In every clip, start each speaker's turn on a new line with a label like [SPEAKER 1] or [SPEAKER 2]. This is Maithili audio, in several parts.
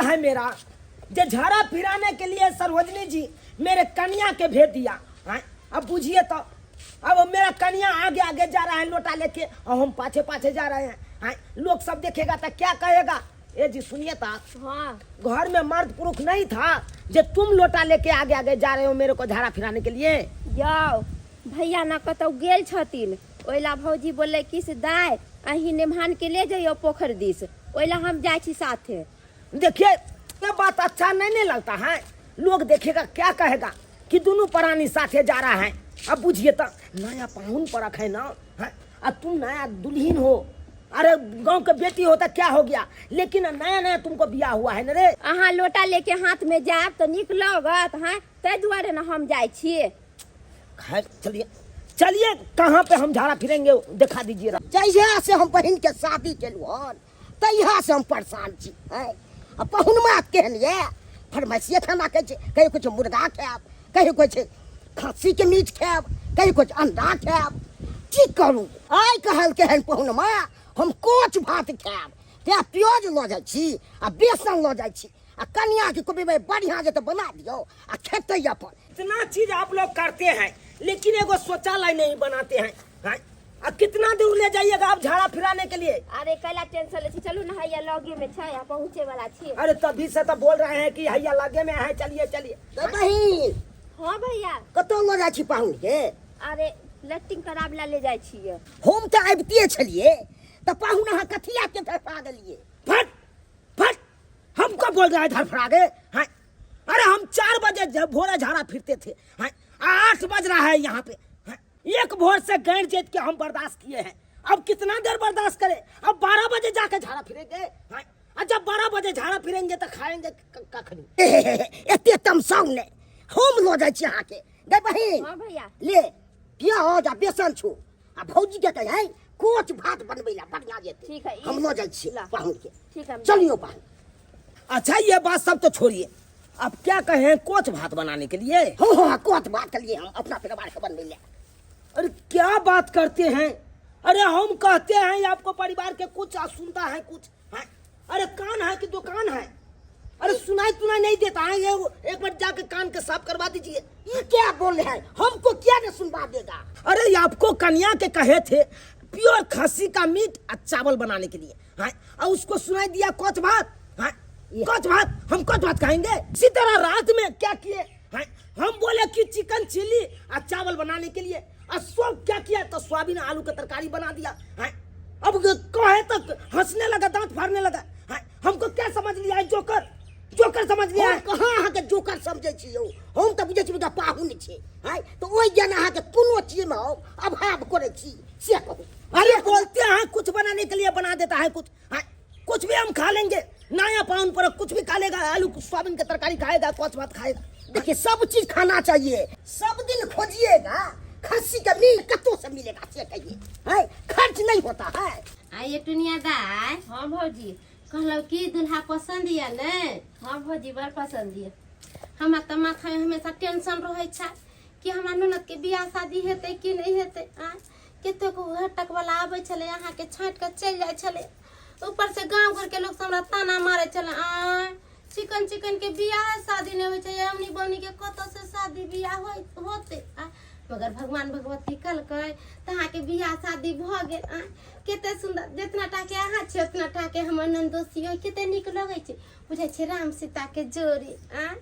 [SPEAKER 1] है मेरा जो झाड़ा फिराने के लिए सरोजनी जी मेरे कन्या के भेज दिया हैं? अब बुझिए तो अब मेरा कन्या आगे आगे जा रहा है लोटा लेके और हम पाछे पाछे जा रहे हैं, हैं? लोग सब देखेगा तो क्या कहेगा? ए जी सुनिए ता।
[SPEAKER 2] हाँ।
[SPEAKER 1] घर में मर्द पुरुष नहीं था जो तुम लोटा लेके आगे आगे जा रहे हो मेरे को झाड़ा फिराने के लिए?
[SPEAKER 2] यौ भैया ना कतौ गेल छथिन, ओहि ला भौजी बोललै कि से दाय अहीं नेमहान के ले जइयो पोखरि दिस, ओहि ला हम जाइ छी साथे।
[SPEAKER 1] देखिए ये बात अच्छा नहीं नहीं लगता है, लोग देखेगा क्या कहेगा कि दोनों प्राणी साथे जा रहा है। अब बुझिए तो नया पाहुन परख है ना, है? अब तुम नया दुल्हन हो, अरे गांव के बेटी हो तो क्या हो गया, लेकिन नया नया तुमको बियाह हुआ है न रे।
[SPEAKER 2] अहाँ लोटा लेके हाथ में जायब तो नीक लगत, हाँ ताहि दुआरे ना हम जाइ छियै।
[SPEAKER 1] खैर चलिए चलिए, कहाँ पे हम झाड़ा फिरेंगे दिखा दीजिए।
[SPEAKER 3] जहिया से हम बहिन के शादी केलहुँ हन तहिया से हम परेशान छी, हैं? आ पहुनमा केहन ये फरमाइशिए खाना कहै छै, कहियो कहै छै मुर्गा खायब, कहियो कहै छै खस्सीके मीट खायब, कहियो कहै छै अंडा खायब। की करू, आइ कहलकै हन पहुनमा हम कोच भात खायब, तेँ प्याज लऽ जाइ छी आ बेसन लऽ जाइ छी आ कनियाके कहबै बढ़िआँ जे तऽ बना दियौ आ खेतै अपन।
[SPEAKER 1] इतना चीज आप लोग करते हैं लेकिन एगो शौचालय नहीं बनाते हैं, हैं? आ कितना दूर ले जाइएगा आप झाड़ा फिराने के लिए?
[SPEAKER 2] अरे कैला टेंशन ले छी, चलू ना हैया लगे में छै आ पहुंचे वाला छी।
[SPEAKER 1] अरे तभी से तो बोल रहे हैं कि हैया लगे में है, चलिए चलिए।
[SPEAKER 3] गै बहिन।
[SPEAKER 2] हाँ भैया।
[SPEAKER 3] कतौ लऽ जाइ छी पाहुन के?
[SPEAKER 2] अरे लैट्रिन कराबे ला ले जाइ छियै।
[SPEAKER 3] हम तऽ आबिते छलियै तऽ पाहुन अहाँ कथिया के धरफड़ा देलियै?
[SPEAKER 1] फट फट हमको बोल रहा है धरफड़ा गए हैं? अरे हम 4 बजे भोरे झाड़ा फिरते थे, हैं? 8 बज रहा है यहाँ पे, हैं? एक भोर से गैर जेत के हम बर्दाश्त किए हैं, अब कितना देर बर्दाश्त करें? अब 12 बजे जाके झाड़ा फिरेंगे, हैं? और जब 12 बजे झाड़ा फिरेंगे तो खाएंगे कखनी?
[SPEAKER 3] एते तमसाउ ने, हम लऽ जाइ छी अहाँके। गै बहिन।
[SPEAKER 2] हाँ भैया।
[SPEAKER 3] ले प्याज आ बेसन छू आ भौजी के कहियै कोच भात बनबै ला बढ़िया जेतै।
[SPEAKER 2] ठीक है, ई
[SPEAKER 3] हम लऽ जाइ छी
[SPEAKER 2] ला।
[SPEAKER 3] पाहुन के।
[SPEAKER 2] ठीक है, हम
[SPEAKER 3] चलियो पाहुन।
[SPEAKER 1] अच्छा ये बात सब तो छोड़िए, अब क्या कहें कोच भात बनाने के लिए?
[SPEAKER 3] हाँ, हाँ, हाँ, कोच भात के लिए हम अपना परिवार के बनबै ला।
[SPEAKER 1] अरे क्या बात करते हैं, अरे हम कहते हैं आपको परिवार के कुछ सुनता है कुछ है? अरे कान है कि दुकान है? अरे सुनाई तुनाई नहीं देता है, ये एक बार जाके कान के साफ करवा दीजिए।
[SPEAKER 3] ये क्या बोल रहे हैं, हमको क्या नहीं सुनवा देगा?
[SPEAKER 1] अरे आपको कन्या के कहे थे प्योर खस्सी का मीट और चावल बनाने के लिए, हाँ? और उसको सुनाई दिया कोच भात, हाँ? कोच भात, हम कोच भात खाएंगे। इसी तरह रात में क्या किए, हाँ? हम बोले कि चिकन चिली और चावल बनाने के लिए, और सब क्या किया तो सोयाबीन आलू का तरकारी बना दिया, हाँ? अब कहे तक हंसने लगा, दांत फाड़ने लगा, हाँ? हमको क्या समझ लिया है, जोकर जोकर समझ लिया है?
[SPEAKER 3] हम कहाँ अहाँके जोकर समझै छी यौ, हम तऽ बुझै छी बुझा पाहुन छै, हाँ? तऽ ओहि ज्ञान अहाँके कोनो चीजमे हम अभाव करै छी से कहू।
[SPEAKER 1] अरे बोलते हैं कुछ बनाने के लिए बना देता है कुछ, हाँ? कुछ भी हम खा लेंगे, नया पाउन पर कुछ भी खा लेगा, आलू सोयाबीन की तरकारी खाएगा, कौच भात खाएगा।
[SPEAKER 3] देखिए सब चीज खाना चाहिए, सब दिन खोजिएगा खस्सी का मीट कतौ से मिलेगा से कहिए, है खर्च नहीं होता है।
[SPEAKER 4] आइए टुनिया दाय।
[SPEAKER 2] हाँ भौजी।
[SPEAKER 4] कहलहुँ कि दुल्हा पसंद या ने?
[SPEAKER 2] हाँ भौजी बड़ पसंद ये।
[SPEAKER 4] हमरा तऽ माथा में हमेशा टेंशन रहै छै कि हमरा ननद के बियाह शादी हेतै कि नहीं हेतै। आँय कतेक घटक वाला आबै छलै अहाँके छाँटि कऽ चलि जाइ छलै, ऊपर से गाँव घर के लोग सब हमरा ताना मारै छलै, आँय चिकन चिकन के बियाह शादी नहीं होइ छै, अमनी बौनी के कतऽ से शादी बियाह होतै। आँय मगर भगवान भगवती कहलकै तऽ अहाँके बियाह शादी भऽ गेल। आँय कते सुन्दर, जितना टाके अहाँ छियै उतना टाके हमर ननदोसी होइ, कते नीक लगै छै, बुझै छै राम सीता के जोड़ी। आँय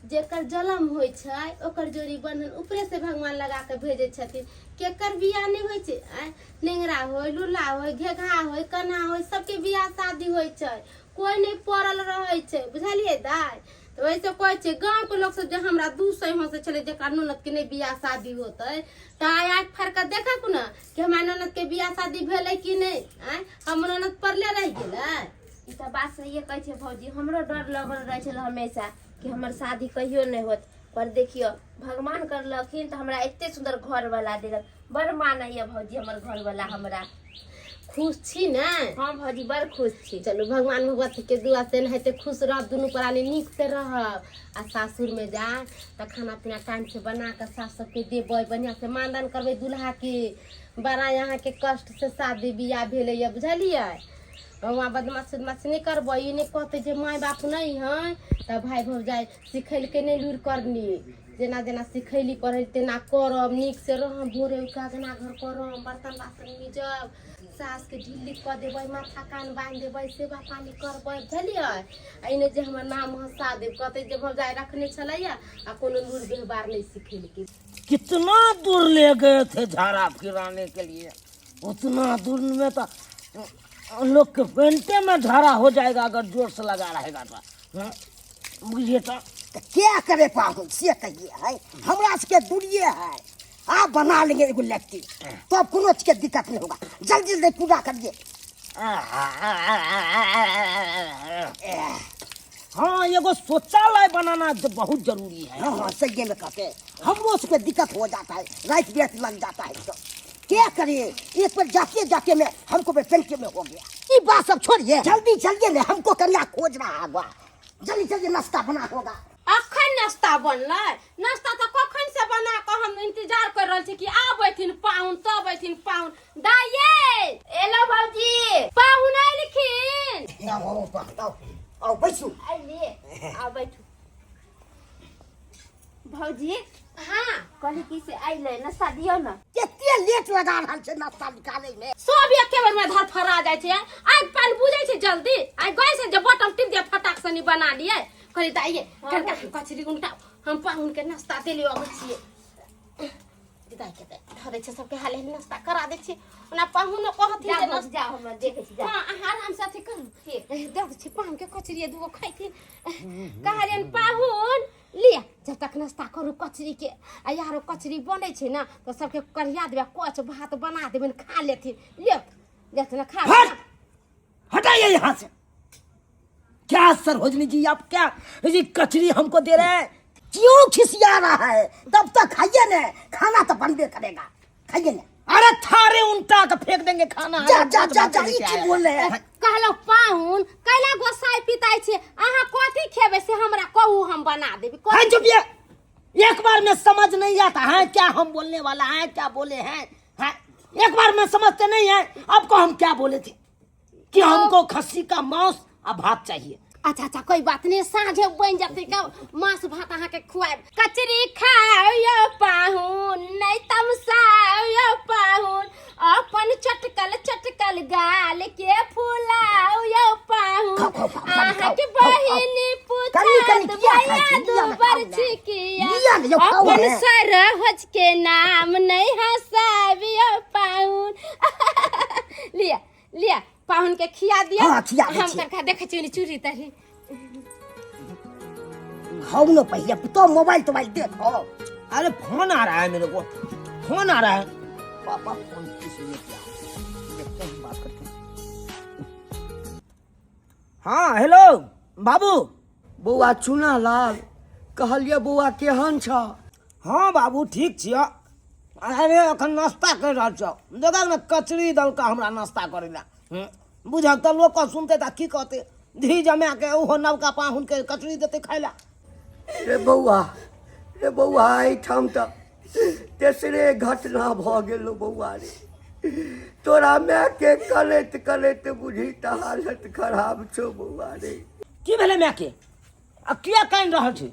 [SPEAKER 4] जेकर जलम होइ छै ओकर जोड़ी बन्धन ऊपरे से भगवान लगा के भेजै छथिन। केकर बियाह नहि होइ छै? आँय नेंगरा होइ, लूला होइ, घेघा होइ, कन्हा होइ, सबके बियाह शादी होइ छै, कोइ नहि पड़ल रहै छै, बुझलियै दाइ? तऽ ओहिसँ कहै छियै गाँवके लोक सब जे हमरा 200 हँसै छलै जेकरा ननदके नहि बियाह शादी होतै, तऽ आइ आँखि फाड़ि कऽ देखक ने कि हमरा ननदके बियाह शादी भेलै कि नहि। आँय हमर ननद पड़ले रहि गेलै।
[SPEAKER 2] ई तऽ बात सहिए कहै छै भौजी, हमरो डर लगल रहै छलै हमेशा कि हमर शादी कहियो नहि होत, पर देखियौ भगवान करलखिन तऽ हमरा एते सुन्दर घरवला देलक। बड़ मानैया भौजी हमर घरवला हमरा।
[SPEAKER 4] खुश छी ने?
[SPEAKER 2] हाँ भौजी बड़ खुश छी।
[SPEAKER 4] चलू भगवान भगवती के दुआ से एनाहिते खुश रहब, दुनू प्राणी नीक से रहब। आ सासुर में जा तऽ खाना पीना टाइम से बना कऽ सास सबके देबै, बढ़िआँ से मानदान करबै दुल्हा के। बड़ा अहाँके कष्ट से शादी बियाह भेलैया, बुझलियै? वहाँ बदमाशी उदमाशी नहि करबै। ई नहि कहतै जे माय बाप नहि है तऽ भाय भौजाइ सिखेलकै नहि लूरि करनी। जेना जेना सिखैली पढ़ैली तेना करब, नीक से रहब। भोरे उठि कऽ अङ्गना घर करब, बर्तन बासन मीजब, सासके ढिल्ली कऽ देबै, माथा कान बान्हि देबै, सेवा पानी करबै, बुझलियै? आ ई नहि जे हमर नाम हँसा देब, कहतै जे भौजाइ रखने छलैया आ कोनो लूरि व्यवहार नहि सिखेलकै।
[SPEAKER 1] कितना दूर ले गए थे झाड़ा फिराने के लिए, उतना दूर में तो लोग के पेंटे में झाड़ा हो जाएगा अगर जोर से लगा रहेगा तो। हाँ, बुझिए तो।
[SPEAKER 3] तो क्या करे पाहुन से कहिए है, हमरा सबके दूरिये है। आप बना लेंगे एगो लैट्रिन तो अब कोनो चीज के दिक्कत नहीं होगा। जल्दी जल्दी पूरा करिए।
[SPEAKER 1] हाँ, एगो शौचालय बनाना बहुत जरूरी है।
[SPEAKER 3] हाँ हाँ, सही में कहते हैं, हमरो सबके दिक्कत हो जाता है, रात बिरात लग जाता है तो क्या करिए। एक पर जाते जाते में हमको भी पेंट में हो गया। ये बात सब छोड़िए, जल्दी चलिए ना, हमको कन्या खोज रहा है। जल्दी जल्दी नाश्ता बना होगा।
[SPEAKER 4] अखन नाश्ता बनलै? नाश्ता तऽ कखन से बना कऽ हम इंतजार कर रहल छी कि आबैथिन पाहुन तब अयथिन पाहुन। दाइये
[SPEAKER 2] एलो भौजी,
[SPEAKER 4] पाहुन अयलखिन।
[SPEAKER 3] आओ आओ आओ आओ बैसू।
[SPEAKER 2] अयली, आ बैठू भौजी।
[SPEAKER 4] हाँ,
[SPEAKER 2] कहली कि से अयलै, नाश्ता दियौ ने।
[SPEAKER 3] कते लेट लगा रहल छै नाश्ता निकाले में।
[SPEAKER 4] सब एके बेर में धरफड़ा जाइ छै, आगि पानि बुझै छै जल्दी। आइ गए से जे बटम टिप दिया फटाक से बना लिए। कहली दाइये कनका कचरी उनटा, हम पाहुन के नाश्ता देलियो अबै छियै। दाइ के धऽ दै छियै सबके, हाले हाले नाश्ता करा दै छियै। ओना पाहुनो कहथिन
[SPEAKER 2] जा
[SPEAKER 4] जे
[SPEAKER 2] भौजी,
[SPEAKER 4] नाश्ता
[SPEAKER 2] जा, हम देखै छी, जा।
[SPEAKER 4] हाँ, अहाँ आराम से अथी करू।
[SPEAKER 2] ठीक।
[SPEAKER 4] दऽ दै छियै पाहुन के कचरी, दूगो खैथिन। कहलियनि पाहुन लिअ, जब तक नाश्ता करू कचरी के। आ यारो कचरी बनै छै ने तऽ सबके करिया देबै, कच भात बना देबनि, खा लेथिन। लिअ लेथिन खा।
[SPEAKER 1] हट, हटाइए यहाँ से। क्या सरोजनी जी, आप क्या ये कचरी हमको दे रहे हैं?
[SPEAKER 3] क्यों खिसिया रहा है? तब तक खाइए ने, खाना तो बनबे करेगा, खाइए ने।
[SPEAKER 1] अरे थारे उल्टा के फेंक देंगे खाना।
[SPEAKER 3] जा जा जा जा, ई की बोल रहे हैं?
[SPEAKER 4] कहलहुँ पाहुन कैला गोसाई पिताइ छै? अहाँ कथी खेबै से हमरा कहू, हम बना देबै।
[SPEAKER 1] है चुप, ये एक बार में समझ नहीं आता है क्या हम बोलने वाला है, क्या बोले हैं, हैं? एक बार में समझते नहीं है। आपको हम क्या बोले थे कि हमको खस्सी का मांस और भात चाहिए।
[SPEAKER 4] अच्छा अच्छा, कोई बात नहीं, साँझे बन जतै का मांस भात अहाँके खुआएब। कचरी खाओ यौ पाहुन, नहीं तमसाओ यौ पाहुन, अपन चटकल चटकल गाल के फुलाओ यौ पाहुन।
[SPEAKER 3] खाओ, खाओ, खाओ, खाओ,
[SPEAKER 4] अहाँके
[SPEAKER 3] खाओ, खाओ।
[SPEAKER 4] बहिनी
[SPEAKER 3] कनी, कनी,
[SPEAKER 4] पूछत
[SPEAKER 3] किया खाइ
[SPEAKER 4] भैया
[SPEAKER 3] छी? लिअ ने,
[SPEAKER 4] दूबर
[SPEAKER 3] खाउ ने।
[SPEAKER 4] छिकिया,
[SPEAKER 3] लिअ ने यौ, खाउ
[SPEAKER 4] अपन
[SPEAKER 3] ने।
[SPEAKER 4] सरहोज के नाम नहीं हंसाबियो पाहुन। लिअ लिअ, पाहुन के खिया दिया।
[SPEAKER 3] हाँ, खिया दै
[SPEAKER 4] हम
[SPEAKER 3] छियै।
[SPEAKER 4] कनका देखै छियै चूड़ी तरी।
[SPEAKER 3] खाउ ने पहिले, तो मोबाइल तोबाइल देखो।
[SPEAKER 1] अरे फोन आ रहा है, मेरे को फोन आ रहा है। पापा फोन किस लिए किया, देखते हैं बात करके। हाँ हेलो बाबू।
[SPEAKER 5] बौआ चुना लाल, कहलियै बौआ केहन छ?
[SPEAKER 1] हाँ बाबू ठीक छियै। अरे अखन नाश्ता कर रहल छौ, देखा ने कचरी दलका हमरा नाश्ता करै लए। बुझल तऽ लोक सुनतै तऽ की कहतै, धी जमा के ओहो नवका पाहुन के कचरी देतै खाय लए।
[SPEAKER 5] रे बौआ, रे बौआ, एहिठाम तऽ तेसरे घटना भऽ गेलो बौआ रे। तोरा मायके कलैत कलैत बुझी तऽ हालत खराब छौ बौआ रे।
[SPEAKER 1] की भेलै मायके, आ किया कानि रहल छै?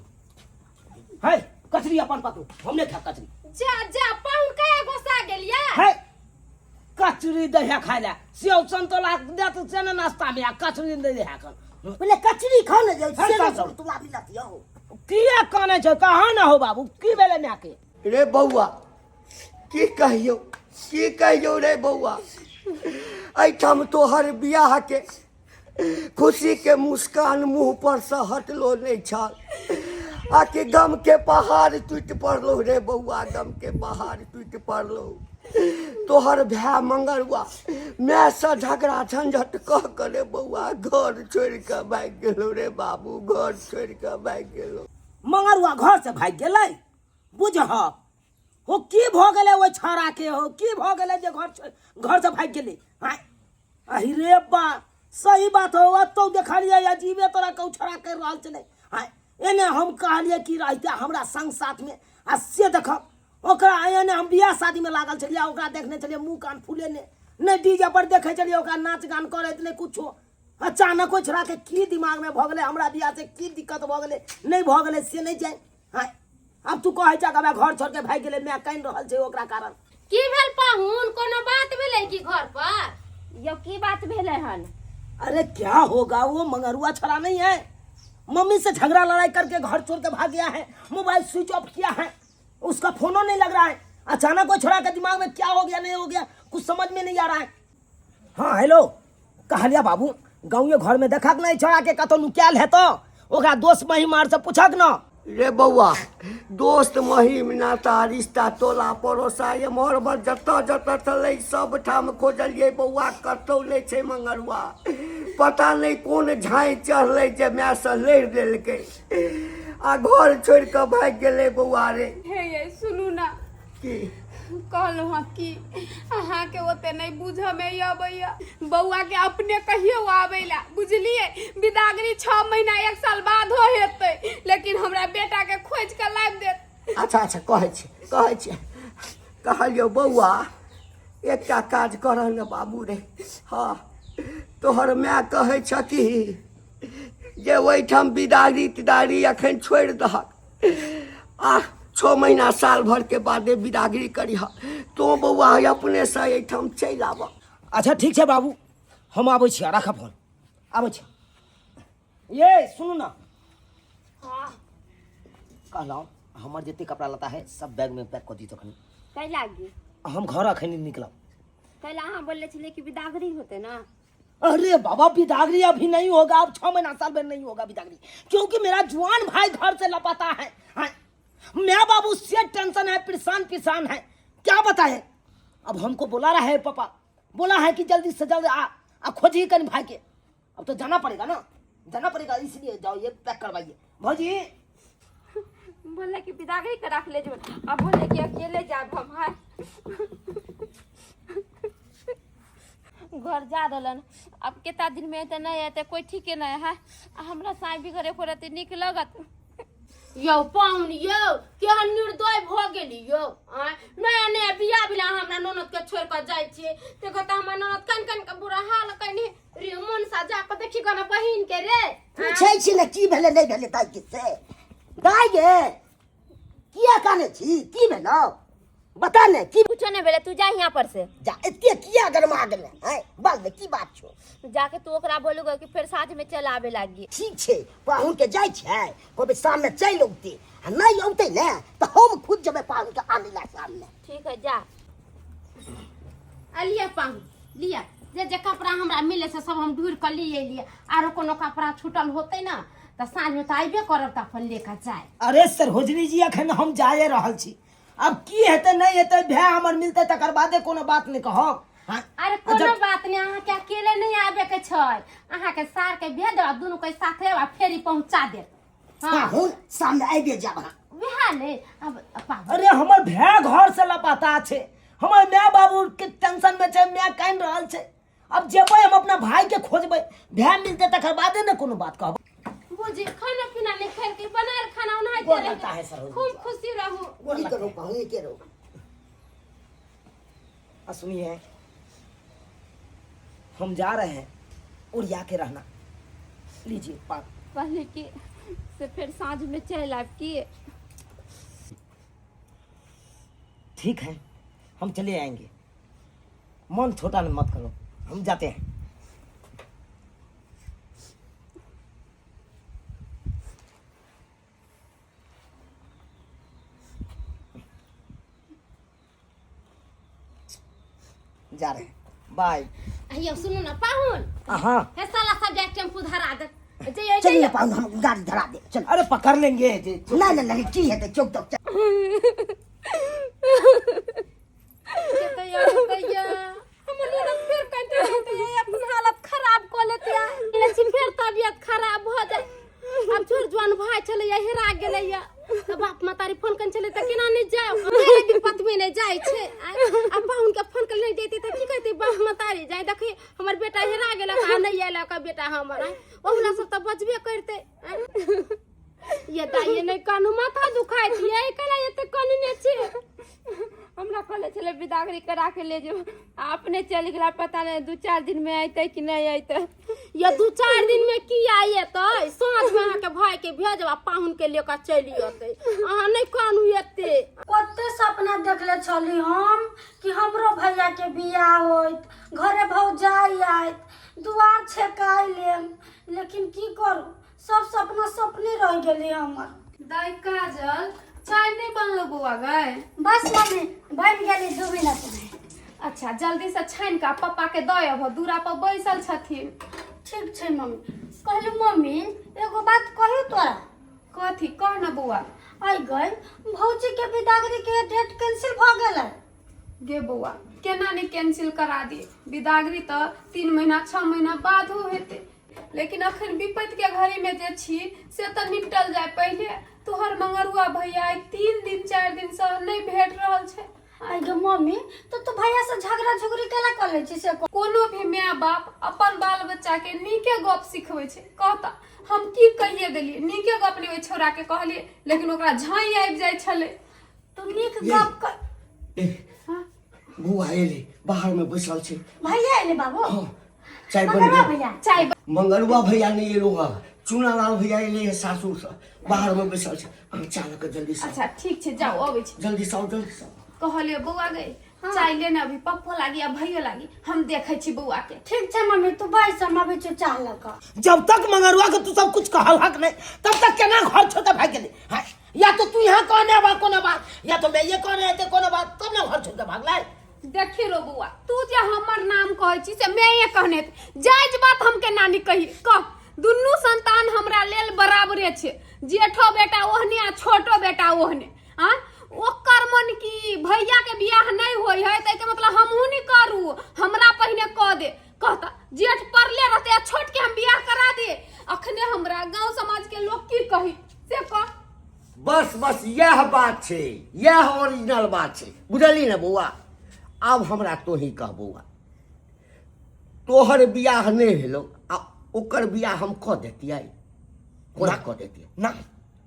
[SPEAKER 1] है कचरी अपन पकड़ू, हम नहि खायब कचरी।
[SPEAKER 4] जा जा पाहुन, कया गोसा गेलियै?
[SPEAKER 1] है कचरी दहिया खाय लए, सेव संतोला देत से ने नाश्ता में, आ कचरी दहिया खन।
[SPEAKER 3] पहिले कचरी खाउ ने,
[SPEAKER 1] हर
[SPEAKER 3] से
[SPEAKER 1] साल
[SPEAKER 3] ने
[SPEAKER 1] सब।
[SPEAKER 3] तुला मिलत यौ।
[SPEAKER 1] किया कानै छै कहाँ न हो बाबू, की भेलै मायके?
[SPEAKER 5] रे बौआ की कहियौ, की कहियौ रे बौआ, एहिठाम तोहर बियाह के खुशी के मुस्कान मुंह पर से हटलो नहीं छल, आकि गम के पहाड़ टूटि पड़लो रे बौआ, गम के पहाड़ टूटि पड़लो। तोहर भाय मंगरुआ माय से झगड़ा झंझट कह के रे बौआ घर छोड़ि के भागि गेलो रे बाबू, घर छोड़ि के भागि गेलो।
[SPEAKER 1] मंगरुआ घर से भागि गेलै? बुझह हो की भऽ गेलै ओहि छौड़ा के, हो की भऽ गेलै जे घर से भागि गेलै? आँय अहि रे बा, सही बात हो, एतौ देखलियै अजीबे तोरा के छौड़ा करि रहल छलै। आँय एने हम कहलियै कि रहिते हमरा संग साथमे, आ से देखब ओकरा एने हम बियाह शादीमे लागल छलियै, ओकरा देखने छलियै मुँह कान फूलेने, नहि डीजे पर देखै छलियै ओकरा नाच गान करैत, नहि कुछो। अचानक ओहि छोड़ाके की दिमागमे भऽ गेलै, हमरा बियाह से की दिक्कत भऽ गेलै नहि भऽ गेलै से नहि जानि। हाँ, आब तू कहै छह कि घर छोड़ के भागि गेलै, माय कानि रहल छै ओकरा कारण।
[SPEAKER 4] की भेल पाहुन, कोनो बात भेलै की घर पर?
[SPEAKER 2] यौ की बात भेलै हन?
[SPEAKER 1] अरे क्या होगा, वो मंगरुआ छड़ा नहीं है, मम्मी से झगड़ा लड़ाई करके घर छोड़ के भाग गया है, मोबाइल स्विच ऑफ किया है, उसका फोनो नहीं लग रहा है। अचानक वो छोड़ा के दिमाग में क्या हो गया नहीं हो गया कुछ समझ में नहीं आ रहा है। हाँ हेलो, कहलिया बाबू गाँव घर में देखक नहीं छोड़ा के कतौ नुकायल है तो ओकरा दोस्त महिम आर से पूछक न।
[SPEAKER 5] रे बौआ, दोस्त महिम नाता रिश्ता टोला पड़ोसा एम्हर ओम्हर जतऽ जतऽ छलै सब ठाम खोजलियै बौआ, कतौ नहि छै मंगरुआ। पता नहि कोन झाँइ चढ़लै जे मायसँ लड़ि लेलकै आ घर छोड़ि कऽ भागि गेलै बौआ रे।
[SPEAKER 6] हे यै सुनू ना,
[SPEAKER 5] की
[SPEAKER 6] कहलहुँ हँ कि अहाँके ओते नहि बुझऽमे अबैया, बौआके अपने कहियो आबै ला, बुझलियै? बिदागरी 6 महीना 1 साल बादो हेतै, लेकिन हमरा बेटाके खोजि कऽ लाबि देत।
[SPEAKER 5] अच्छा अच्छा, कहै छी कहै छी। कहलियौ बौआ, एकटा काज करह ने बाबू रे। हँ, तोहर माय कहै छ कि जे ओहिठाम बिदागरी तिदागरी एखन छोड़ि दहक आ 6 महीना साल भर के बादे बिदागरी करिह। तो बौआ अपने से एहिठाम चलि आबह।
[SPEAKER 1] अच्छा ठीक छै बाबू, हम आबै छी, राख फोन, आबै छी। ये सुनू ना,
[SPEAKER 2] हाँ
[SPEAKER 1] कहलहुँ हमर जते कपड़ा लत्ता है सब बैग में पैक कऽ दियौ तखन।
[SPEAKER 2] कै लागी?
[SPEAKER 1] हम घर अखन निकलब।
[SPEAKER 2] कैला अहाँ बोलले छलियै कि बिदागरी होते ना?
[SPEAKER 1] अरे बाबा, बिदागरी अभी नहीं होगा, अब 6 महीना साल भर नहीं होगा बिदागरी, क्योंकि मेरा जुआन भाई घर से लापता है। हाँ, मैं बाबू से टेंशन है, परेशान परेशान है, क्या बताए। अब हमको बोला रहा है पापा, बोला है कि जल्दी से जल्द आ, आ खोजिए कहीं भाई के। अब तो जाना पड़ेगा ना, जाना पड़ेगा, इसलिए जाओ ये पैक करवाइए भौजी।
[SPEAKER 2] बोले कि बिदागरी करा के ले जेबै, अब बोले कि अकेले जाब हम। हाय घर जा रहलन, अब केतना दिन में एतै नहि एतै कोई ठीके नहीं है। आ हमरा साँझ बिगड़े एको रत्ती नीक लगत?
[SPEAKER 4] यौ पाहुन यौ, केहन निर्दय भऽ गेली यौ। आँय, नया नया बियाह भेल, अहाँ हमरा ननद के छोड़ि कऽ जाइ छियै, देखो तऽ हमर ननद कन कन के बुरा हाल कनि रे। मन सा जा कऽ देखी गना बहिन के रे।
[SPEAKER 3] पूछै छी ने की भेलै नहि भेलै दाइ के से। दाइ गे, किया कानै छी, की भेलौ बता ने की?
[SPEAKER 2] कुछो नहीं भेलै, तू जा यहाँ पर से।
[SPEAKER 3] जा, एते किया गरमा गेलै हैं, बाल में की बात छौ?
[SPEAKER 2] जाके तू ओकरा बोलूगा कि फेर साँझ में चल आबे लागी।
[SPEAKER 3] ठीक छै, पाहुन के जाइ छै, कहबै शाम में चलि औतै, आ नहि औतै ने तऽ हम खुद जेबै पाहुन के आनै ला शाम में।
[SPEAKER 2] ठीक है जा।
[SPEAKER 4] आ लिअ पाहुन लिअ, जे जे कपड़ा हमरा मिले से सब हम ढूँढि कऽ लिए एलियै। आरो कोनो कपड़ा छूटल होतै ने तऽ साँझमे तऽ अयबे करब तऽ अपन ले कऽ जाय।
[SPEAKER 1] अरे सरोजनी जी, अखन हम जाए रहल छी, अब की हेतै नहीं हेतै, भाय हमर मिलतै तकर बादे कोनो बात नहीं कहब। हाँ?
[SPEAKER 4] अरे कोनो बात नहीं, अहाँके अकेले नहीं आबे के छै, अहाँके सार के भेज देब, दुनू के साथे आ फेरी पहुंचा देब। हाँ।
[SPEAKER 3] पाहुन शाम में आबि जाब अहाँ।
[SPEAKER 4] वएह ने अब पाहुन।
[SPEAKER 1] अरे हमर भाय घर से लापता छै, हमर my बाबू के टेंशन में छै, my कानि रहल छै। अब जेबै हम अपना भाई के खोजबै, भाय मिलतै तकर बादे ने कोनो बात कहब।
[SPEAKER 4] बुझी खाना पीना नहीं खेलके बनायल खाना उनाहिते
[SPEAKER 1] गोर
[SPEAKER 4] रहि
[SPEAKER 1] लगता है सरोज।
[SPEAKER 4] खूब खुशी रहू।
[SPEAKER 3] की करू पाहुन के रहू।
[SPEAKER 1] आ सुनिए, हम जा रहे हैं, उड़िया के रहना। लीजिए पान।
[SPEAKER 2] कहली कि से फेर साँझ में चलि आयब की?
[SPEAKER 1] ठीक है, हम चले आएंगे, मन छोटा मत करो, हम जाते हैं। जा रहे हैं, बाय।
[SPEAKER 4] अहियो सुनू ना पाहुन।
[SPEAKER 1] हाँ।
[SPEAKER 4] हे साला सब जाय टेम्पू धरा दे जइयो।
[SPEAKER 3] चलिए
[SPEAKER 4] जइयो
[SPEAKER 3] पाहुन, हम गाड़ी धरा दे, चल।
[SPEAKER 1] अरे पकड़ लेंगे जे।
[SPEAKER 3] नहीं नहीं नहीं, की हेतै, चौक तक चल।
[SPEAKER 4] हमर ननद फेर कहिते रहतै, अपन हालत खराब कऽ लेतै, लेकिन फेर तबियत खराब भऽ जाय। आब छोड़ जुआन भाय छलैया हेरा गेलैया तऽ बाप महतारी फोन कने छलै तऽ केना नहि जायब, मेरे विपत में नहि जाइ छै। आ पाहुन के फोन कऽ नहि जैतै तऽ की कहतै बाप महतारी? जाय देखी हमर बेटा हेरा गेलक आ नहि आयल बेटा हमर। ओहुला सब तऽ बजबे करतै। ये दाइ ये नहि कानू, माथा दुखाइत ये, केना एते कनने छी?
[SPEAKER 2] हमरा कहले छलै बिदागरी करा के ले जेब, आ अपने चलि गेला, पता नहि 2-4 दिन में अयतै कि नहि अयतै।
[SPEAKER 4] या 2-4 दिन में की आयतै, साँझ में अहाँके भाई के भेजब आ पाहुन के लेकर चलि अतै। अहाँ नहि कानू एते।
[SPEAKER 7] कते सपना देखले छली हम कि हमरो भैया के बियाह होइत, घरे भौजाई आयत, दुआर छेकाइ लेम, लेकिन की करू, सब सपना सपने रह गेली हमर।
[SPEAKER 6] दाई काजल, चाय नहीं बनलो बौआ गए?
[SPEAKER 7] बस मम्मी, बन गेली 2 मिनट में।
[SPEAKER 6] अच्छा जल्दी से छानि कऽ पप्पा के दऽ अबहो, दूरा पर बैसल छथिन।
[SPEAKER 7] ठीक छै मम्मी। कहली मम्मी, एगो बात कहियो तोरा?
[SPEAKER 6] कथी कह न बौआ।
[SPEAKER 7] आई गई, भौजी के बिदागरी के डेट कैंसिल भ गेलै।
[SPEAKER 6] गे बौआ, केना ने कैंसिल करा दिए, बिदागरी तऽ 3 महीना 6 महीना बादो हेतै, लेकिन अखन विपत्ति के घड़ी में जे छी से तऽ निपटल जाय पहिले। तोहर मंगरुआ भैया आइ 3 दिन 4 दिन से नहि भेट रहल छै।
[SPEAKER 7] आई गे मम्मी, तो तू भैया से झगड़ा झुगड़ी केला कर लै छी से?
[SPEAKER 6] कोनो भी माय बाप अपन बाल बच्चा के नीके गप सिखबै छै। कहता हम की कहिए देलिए, नीके गप नहि ओहि छौड़ा के कहलिए, लेकिन ओकरा झाँइ आबि जाइ छलै।
[SPEAKER 7] तू नीक गप कर।
[SPEAKER 5] बौआ एलै, बाहर में बैसल छै।
[SPEAKER 7] भैया एलै बाबू?
[SPEAKER 5] हाँ, चाय बन
[SPEAKER 7] मंगरुआ
[SPEAKER 5] गेल।
[SPEAKER 7] भैया?
[SPEAKER 6] चाय।
[SPEAKER 5] मंगरुआ भैया नहीं एलो हँ, चूनालाल भैया एलै है सासुर से, बाहर में बैसल छै। अहाँ चाय लऽ कऽ जल्दी से।
[SPEAKER 6] अच्छा ठीक छै, जाओ अबै छी।
[SPEAKER 5] जल्दी से आउ, जल्दी से आउ।
[SPEAKER 6] कहलियो बौआ गई, चाय लेने अभी पप्पो लागी आ भैयो लागी, हम देखै छी बौआ के।
[SPEAKER 7] ठीक छै मम्मी, तू बैस, हम अबै छियौ चाह लऽ कऽ।
[SPEAKER 1] जब तक मंगरुआ के तू सब कुछ कहल हक नहीं, तब तक केना घर छोड़ के भाग गेली? हाँ, या तो तू यहाँ कहने आबा कोनो बात, या तो मैं ये कहने आते कोनो बात, तब ना घर छोड़ के भागलै।
[SPEAKER 6] देखी रो बौआ, तू जे हमर नाम कहै छी से मैं ये कहने हेतै। जायज बात हम केना नहि कही कह, दुनू संतान हमरा लेल बराबरे छै, जेठो बेटा ओहने आ छोटो बेटा ओहने। आ ओकर मन की भैया के बियाह नहीं होय है, ताहिके मतलब हमहूँ नहीं करू, हमरा पहिने कह दे। कहता जेठ पड़ले रहते आ छोट के हम बियाह करा दे, अखने हमरा गांव समाज के लोग की कही से कह।
[SPEAKER 5] बस बस यह बात छै, यह ओरिजिनल बात छै, बुझली ने बौआ? आब हमरा तोही कह बौआ, तोहर बियाह नहि भेलौ आ ओकर बियाह हम कऽ देतियै? कोना कऽ देतियै?
[SPEAKER 1] ना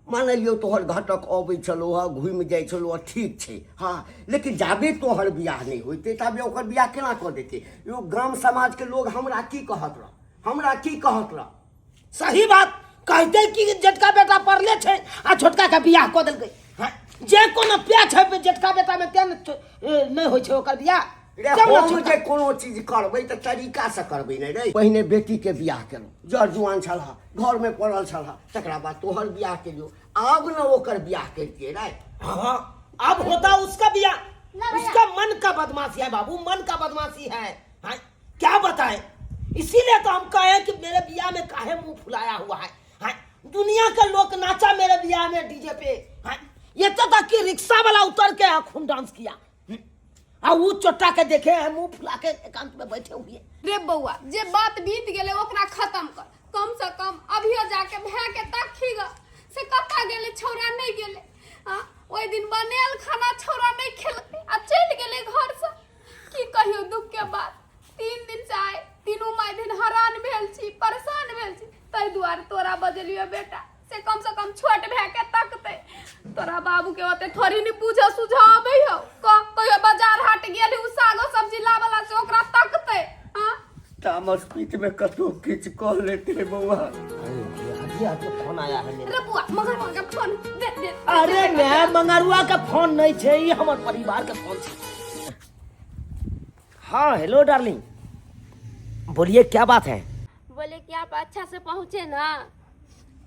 [SPEAKER 5] मान लियौ तोहर घटक अबै छलौ हँ, घुमि जाइ छलौ हँ, ठीक छै हँ, लेकिन जाबे तोहर बियाह नहि होइतै ताबे ओकर बियाह केना कऽ देतै? यौ गाम समाजके लोग हमरा की कहत रह, हमरा की कहत रह?
[SPEAKER 1] सही बात कहते कि जेटका बेटा पढ़ले छै आ छोटका के बियाह कऽ देलकै। हाँ, जे कोनो प्या छै जेटका बेटा में तें नहि होइ छै ओकर बियाह।
[SPEAKER 5] रे
[SPEAKER 1] तब ने
[SPEAKER 5] हम
[SPEAKER 1] छोटका-
[SPEAKER 5] जे कोनो चीज करबै तऽ तरीका से करबै ने रे। पहिने बेटी के बियाह केलहुँ, जर जुआन छलह, घर में पड़ल छलह, तकरा बाद तोहर बियाह केलियौ, आब ने ओकर बियाह करितियै रे।
[SPEAKER 1] हाँ, अब होता उसका बियाह। उसका मन का बदमाशी है बाबू, मन का बदमाशी है। हाँ, क्या बताएं, इसीलिए तो हम कहे कि मेरे बियाह में काहे मुंह फुलाया हुआ है। हाँ, दुनिया के लोग नाचा मेरे बियाह में डीजे पे। हाँ, ये तो तक कि रिक्शा वाला उतर के खून डांस किया आ वो चोटा के देखे हैं मुंह फुला के एकांत में बैठे हुए।
[SPEAKER 6] रे बौआ, जे बात बीत गेलै ओकरा खत्म कर, कम से कम अभियो जाके भाय के तखी ग से कतऽ गेलै छौड़ा, नहि गेलै। हाँ, ओहि दिन बनेल खाना छौड़ा नहि खेलकै आ चलि गेलै घरसँ। की कहियौ दुख के बात, 3 दिन से आइ तीनू माय दिन हरान भेल छी, परेशान भेल छी, ताहि दुआरे तोरा बजेलियो बेटा, से कम से कम छोट भए के तकतै। तोरा बाबू के ओते थोड़ी नहीं बुझ सुझ अबै हौ, कह कहियो बाजार हाट गेल उ सागो सब्जी लाबला से ओकरा तकतै। हाँ,
[SPEAKER 5] तामस पीठ में कतौ किछु कह लेते बौआ।
[SPEAKER 1] अरे अभी अभी फोन आया है मेरे।
[SPEAKER 6] रे बुआ, मगर मगर फोन दे दे।
[SPEAKER 1] अरे मैं मंगरुआ के फोन नहीं छे, ई हमर परिवार के फोन छे। हाँ हेलो डार्लिंग, बोलिए क्या बात है?
[SPEAKER 2] बोले कि आप अच्छा से पहुँचे ना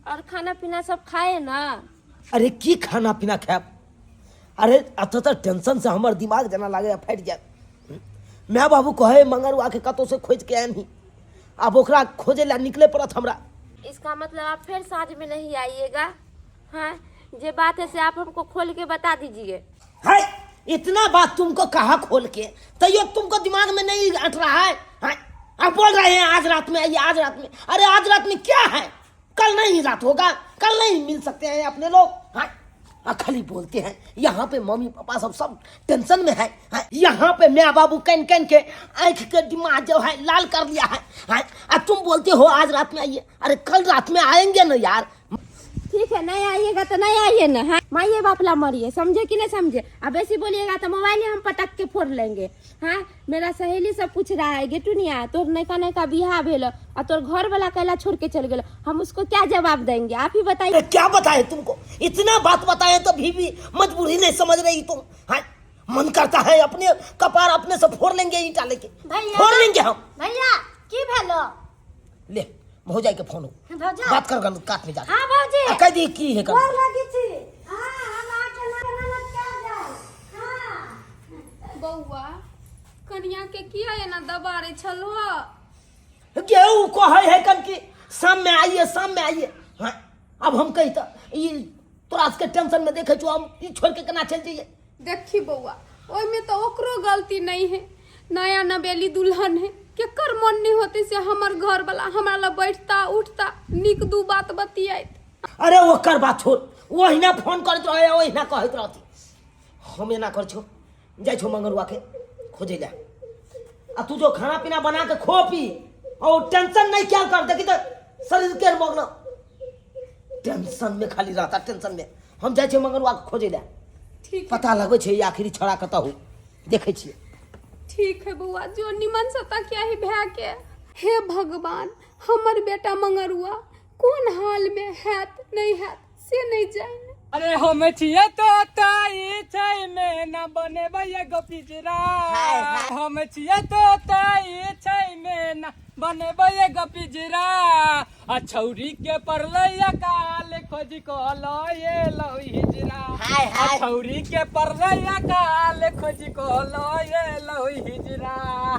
[SPEAKER 2] और खाना पीना सब खाए ना?
[SPEAKER 1] अरे की खाना पीना खाएब, अरे अत तऽ टेंशन से हमर दिमाग जेना लागे फाटि जायत। माय बाबू कहे मंगरुआ के कतौ से खोज के आनही, आब ओकरा खोजे ला निकले पड़त हमरा।
[SPEAKER 2] इसका मतलब आप फिर साँझ में नहीं आइएगा? हाँ, जे बात है से आप हमको खोल के बता दीजिए।
[SPEAKER 1] है इतना बात तुमको कहा खोल के, तैयो तुमको दिमाग में नहीं अट रहा है। हाँ, आप बोल रहे हैं आज रात में आइए, आज रात में। अरे आज रात में क्या है, कल नहीं रात होगा, कल नहीं मिल सकते हैं अपने लोग। हाँ, खाली बोलते हैं। यहाँ पे मम्मी पापा सब सब टेंशन में है। हाँ, यहाँ पे मैं बाबू कन कन के आँख के दिमाग जो है लाल कर लिया है। हाँ, आ तुम बोलते हो आज रात में आइए, अरे कल रात में आएंगे ना यार।
[SPEAKER 2] ठीक है, नहीं आइएगा तो नहीं आइए ना। हाँ, माइये बाप ला मरिए, समझे कि नहीं समझे? अब ऐसी बोलिएगा तो मोबाइल ही हम पटक के फोड़ लेंगे। हाँ, मेरा सहेली सब पूछ रहा है, गेटुनिया तोर नयका नयका बियाह भेल और तोर घर वाला कैला छोड़ के चल गेलो, हम उसको क्या जवाब देंगे? आप ही बताइए।
[SPEAKER 1] अरे क्या बताए तुमको, इतना बात बताए तो भी मजबूरी नहीं समझ रही तुम। हाँ, मन करता है अपने कपार अपने से फोड़ लेंगे, ईंटा लेके
[SPEAKER 7] भैया।
[SPEAKER 1] फोड़ लेंगे हम।
[SPEAKER 7] भैया की भेलो?
[SPEAKER 1] ले भौजाई के फोन हो,
[SPEAKER 7] भौजा
[SPEAKER 1] बात कर काट में जा।
[SPEAKER 7] हाँ भौजी,
[SPEAKER 1] आ, कह दी की है कर।
[SPEAKER 7] गोर लगी छी। हाँ, हम आके ना ननद के जाए। हाँ।
[SPEAKER 6] बौआ, कनिया के किया एना दबारे छलो?
[SPEAKER 1] गेहूं कहे है कन की शाम में आइए, शाम में आइए। हाँ, अब हम कही तो ई तोरा के टेंशन में देखे छो, हम ई छोड़ के केना चल जाइए?
[SPEAKER 6] देखी बौआ, ओहिमे तो ओकरो गलती नहीं है, नया नबेली दुल्हन है, केकर मन नहीं होते से हमर घर वाला हमरा लग बैठता उठता नीक दू बात बतियाइत।
[SPEAKER 1] अरे ओकर बात छोड़, ओहिना फोन करैत रहे, ओहिना कहैत रहती। हम एना कर छो, जाइ छो मंगरुआ के खोजै ले, आ तू जो खाना पीना बना के खो पी और टेंशन नहीं क्या कर। देखी तो शरीर के मग्न टेंशन में खाली रहता, टेंशन में। हम जाइ छियै मंगरुआ के खोजै ले।
[SPEAKER 6] ठीक है।
[SPEAKER 1] पता लगै छै ई आखिरी छड़ा कतऽ हो, देखै छियै।
[SPEAKER 6] ठीक है बौआ, जो निमन से तकिया ही भए के। हे भगवान, हमर बेटा मंगरुआ कोन हाल में हैत नहीं हैत से नहीं जाने।
[SPEAKER 8] अरे हम छियै तो ताई छै में ना बनेबै एगो पिजरा, हम छियै तो ताई छै में ना बनेबै एगो पिजरा, आ छौरी के पड़लै अकाल खोज को लए लौ हिजरा, आ छौरी के पड़लै अकाल खोज को लए लौ हिजरा।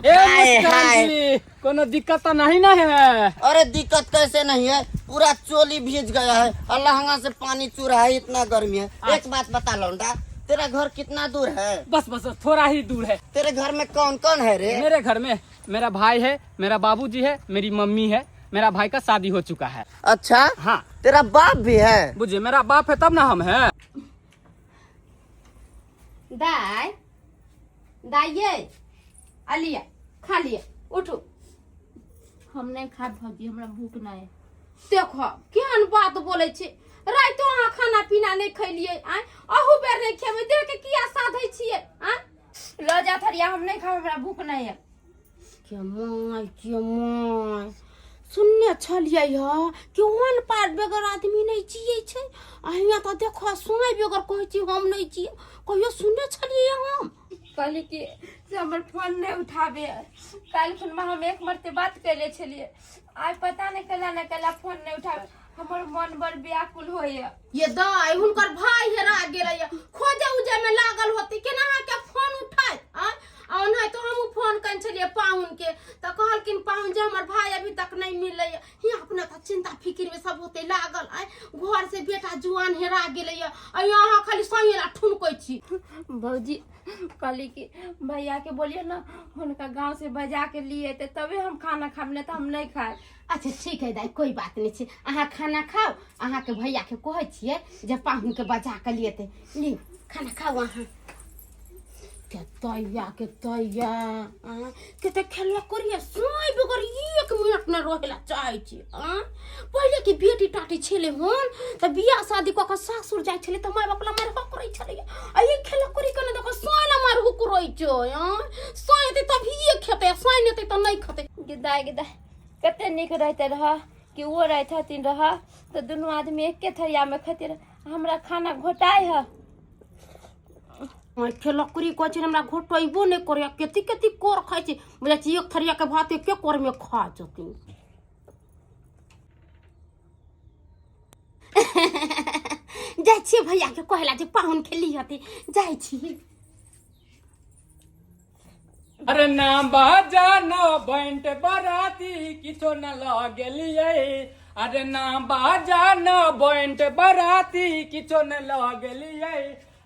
[SPEAKER 8] ए मुस्कान जी, कोनो दिक्कत तो नहीं ना है?
[SPEAKER 9] अरे दिक्कत कैसे नहीं है, पूरा चोली भीज गया है और लहंगा से पानी चू रहा है, इतना गर्मी है। एक बात बता लौंडा, तेरा घर कितना दूर है?
[SPEAKER 8] बस बस बस, थोड़ा ही दूर है।
[SPEAKER 9] तेरे घर में कौन कौन है रे?
[SPEAKER 8] मेरे घर में मेरा भाई है, मेरा बाबूजी है, मेरी मम्मी है। मेरा भाई का शादी हो चुका है।
[SPEAKER 9] अच्छा।
[SPEAKER 8] हाँ।
[SPEAKER 9] तेरा बाप भी है?
[SPEAKER 8] बुझे, मेरा बाप है तब ना हम है।
[SPEAKER 4] दाय दाय, ये अलिया खा लिया, उठू।
[SPEAKER 2] हम नहीं खाब भौजी, हमरा भूख नहीं है।
[SPEAKER 4] देखो केहन बात बोलै छै, राइतो अहाँ खाना पीना नहि खैलियै, आँय अहू बेर नहि खेबै, देह के किया साधै छियै? आँय
[SPEAKER 2] ल जा थरिया, हम नहीं खाब, हमरा भूख नहीं है।
[SPEAKER 4] के my के my, सुनने छलियै ह कि ओहन पार बेगर आदमी नहि जियै छै, आ हियाँ तऽ देखो सुनै बेगर कहै छी हम नहि जियै, कहियो सुनने छलियै हम?
[SPEAKER 2] कहली कि से हमर फोन नहीं उठाबे, काल्हि खुनमा हम एक मरते बात कैले छलियै, आइ पता नहीं कैला न कैला फोन नहीं उठाबे, हमर मन बड़ व्याकुल होइए।
[SPEAKER 4] ये दाई, हुनकर भाई हेरा गेलै, खोजे उजे में लागल होती, केना अहाँके फोन उठायत? आँय आ ओनाहितो हमहूँ फोन कयने छलियै पाहुनके, तऽ कहलखिन पाहुन जे हमर भाई अभी तक नहि मिललै। हियाँ अपना तऽ चिंता फिकिर में सब होते लागल, आँय घर से बेटा जुआन हेरा गेलै, आ अहाँ खाली सही ला ठुनकै छी।
[SPEAKER 2] भौजी, कहली कि भैया के बोलिए ना हुनका गांव से बजा के लिए ते तबे हम खाना खाब, नहीं तो हम नहीं खाए।
[SPEAKER 4] अच्छा ठीक है दाई, कोई बात नहीं छै, अहाँ खाना खाओ, अहाँके भैया के कहै छियै जे पाहुनके बजा के लिए ते ली खाना खाओ अहाँ। के तैया के तैया आँ, के तऽ खेलवा करिए सोय बगैर एक मिनट नहि रहै ला चाहै छी। आँ पहिले के बेटी टाटी छेलै हन तऽ बियाह शादी कऽ के सासुर जाइ छलै तऽ माय बाप ला मारहो करै छलै, आ ई खेला करी के ने देखो सोय ला मारहो करै छै। आँ सोय एतै तभिए खेतै, सोय नहि एतै तऽ नहि खेतै।
[SPEAKER 2] गे दाइ, कते नीक रहते रह कि वो रहते हथिन रह तऽ दुनू आदमी एके थरियामे खेते रह, हमरा खाना घोटाइ है।
[SPEAKER 4] खेलकरी कहै छै हमरा घोटैबो नहि करैए, कते कते कोर खाइ छै, बुझै छी एक थरियाके भात एके कोरमे खा जेतै। जाइ छियै भैयाके कहै ला जे पाहुन खेली हती, जाइ छी।
[SPEAKER 8] अरे ना बाजा ना बैंट बराती किछो न ल गेलियै, अरे ना बाजा ना बैंट बराती किछो न ल गेलियै,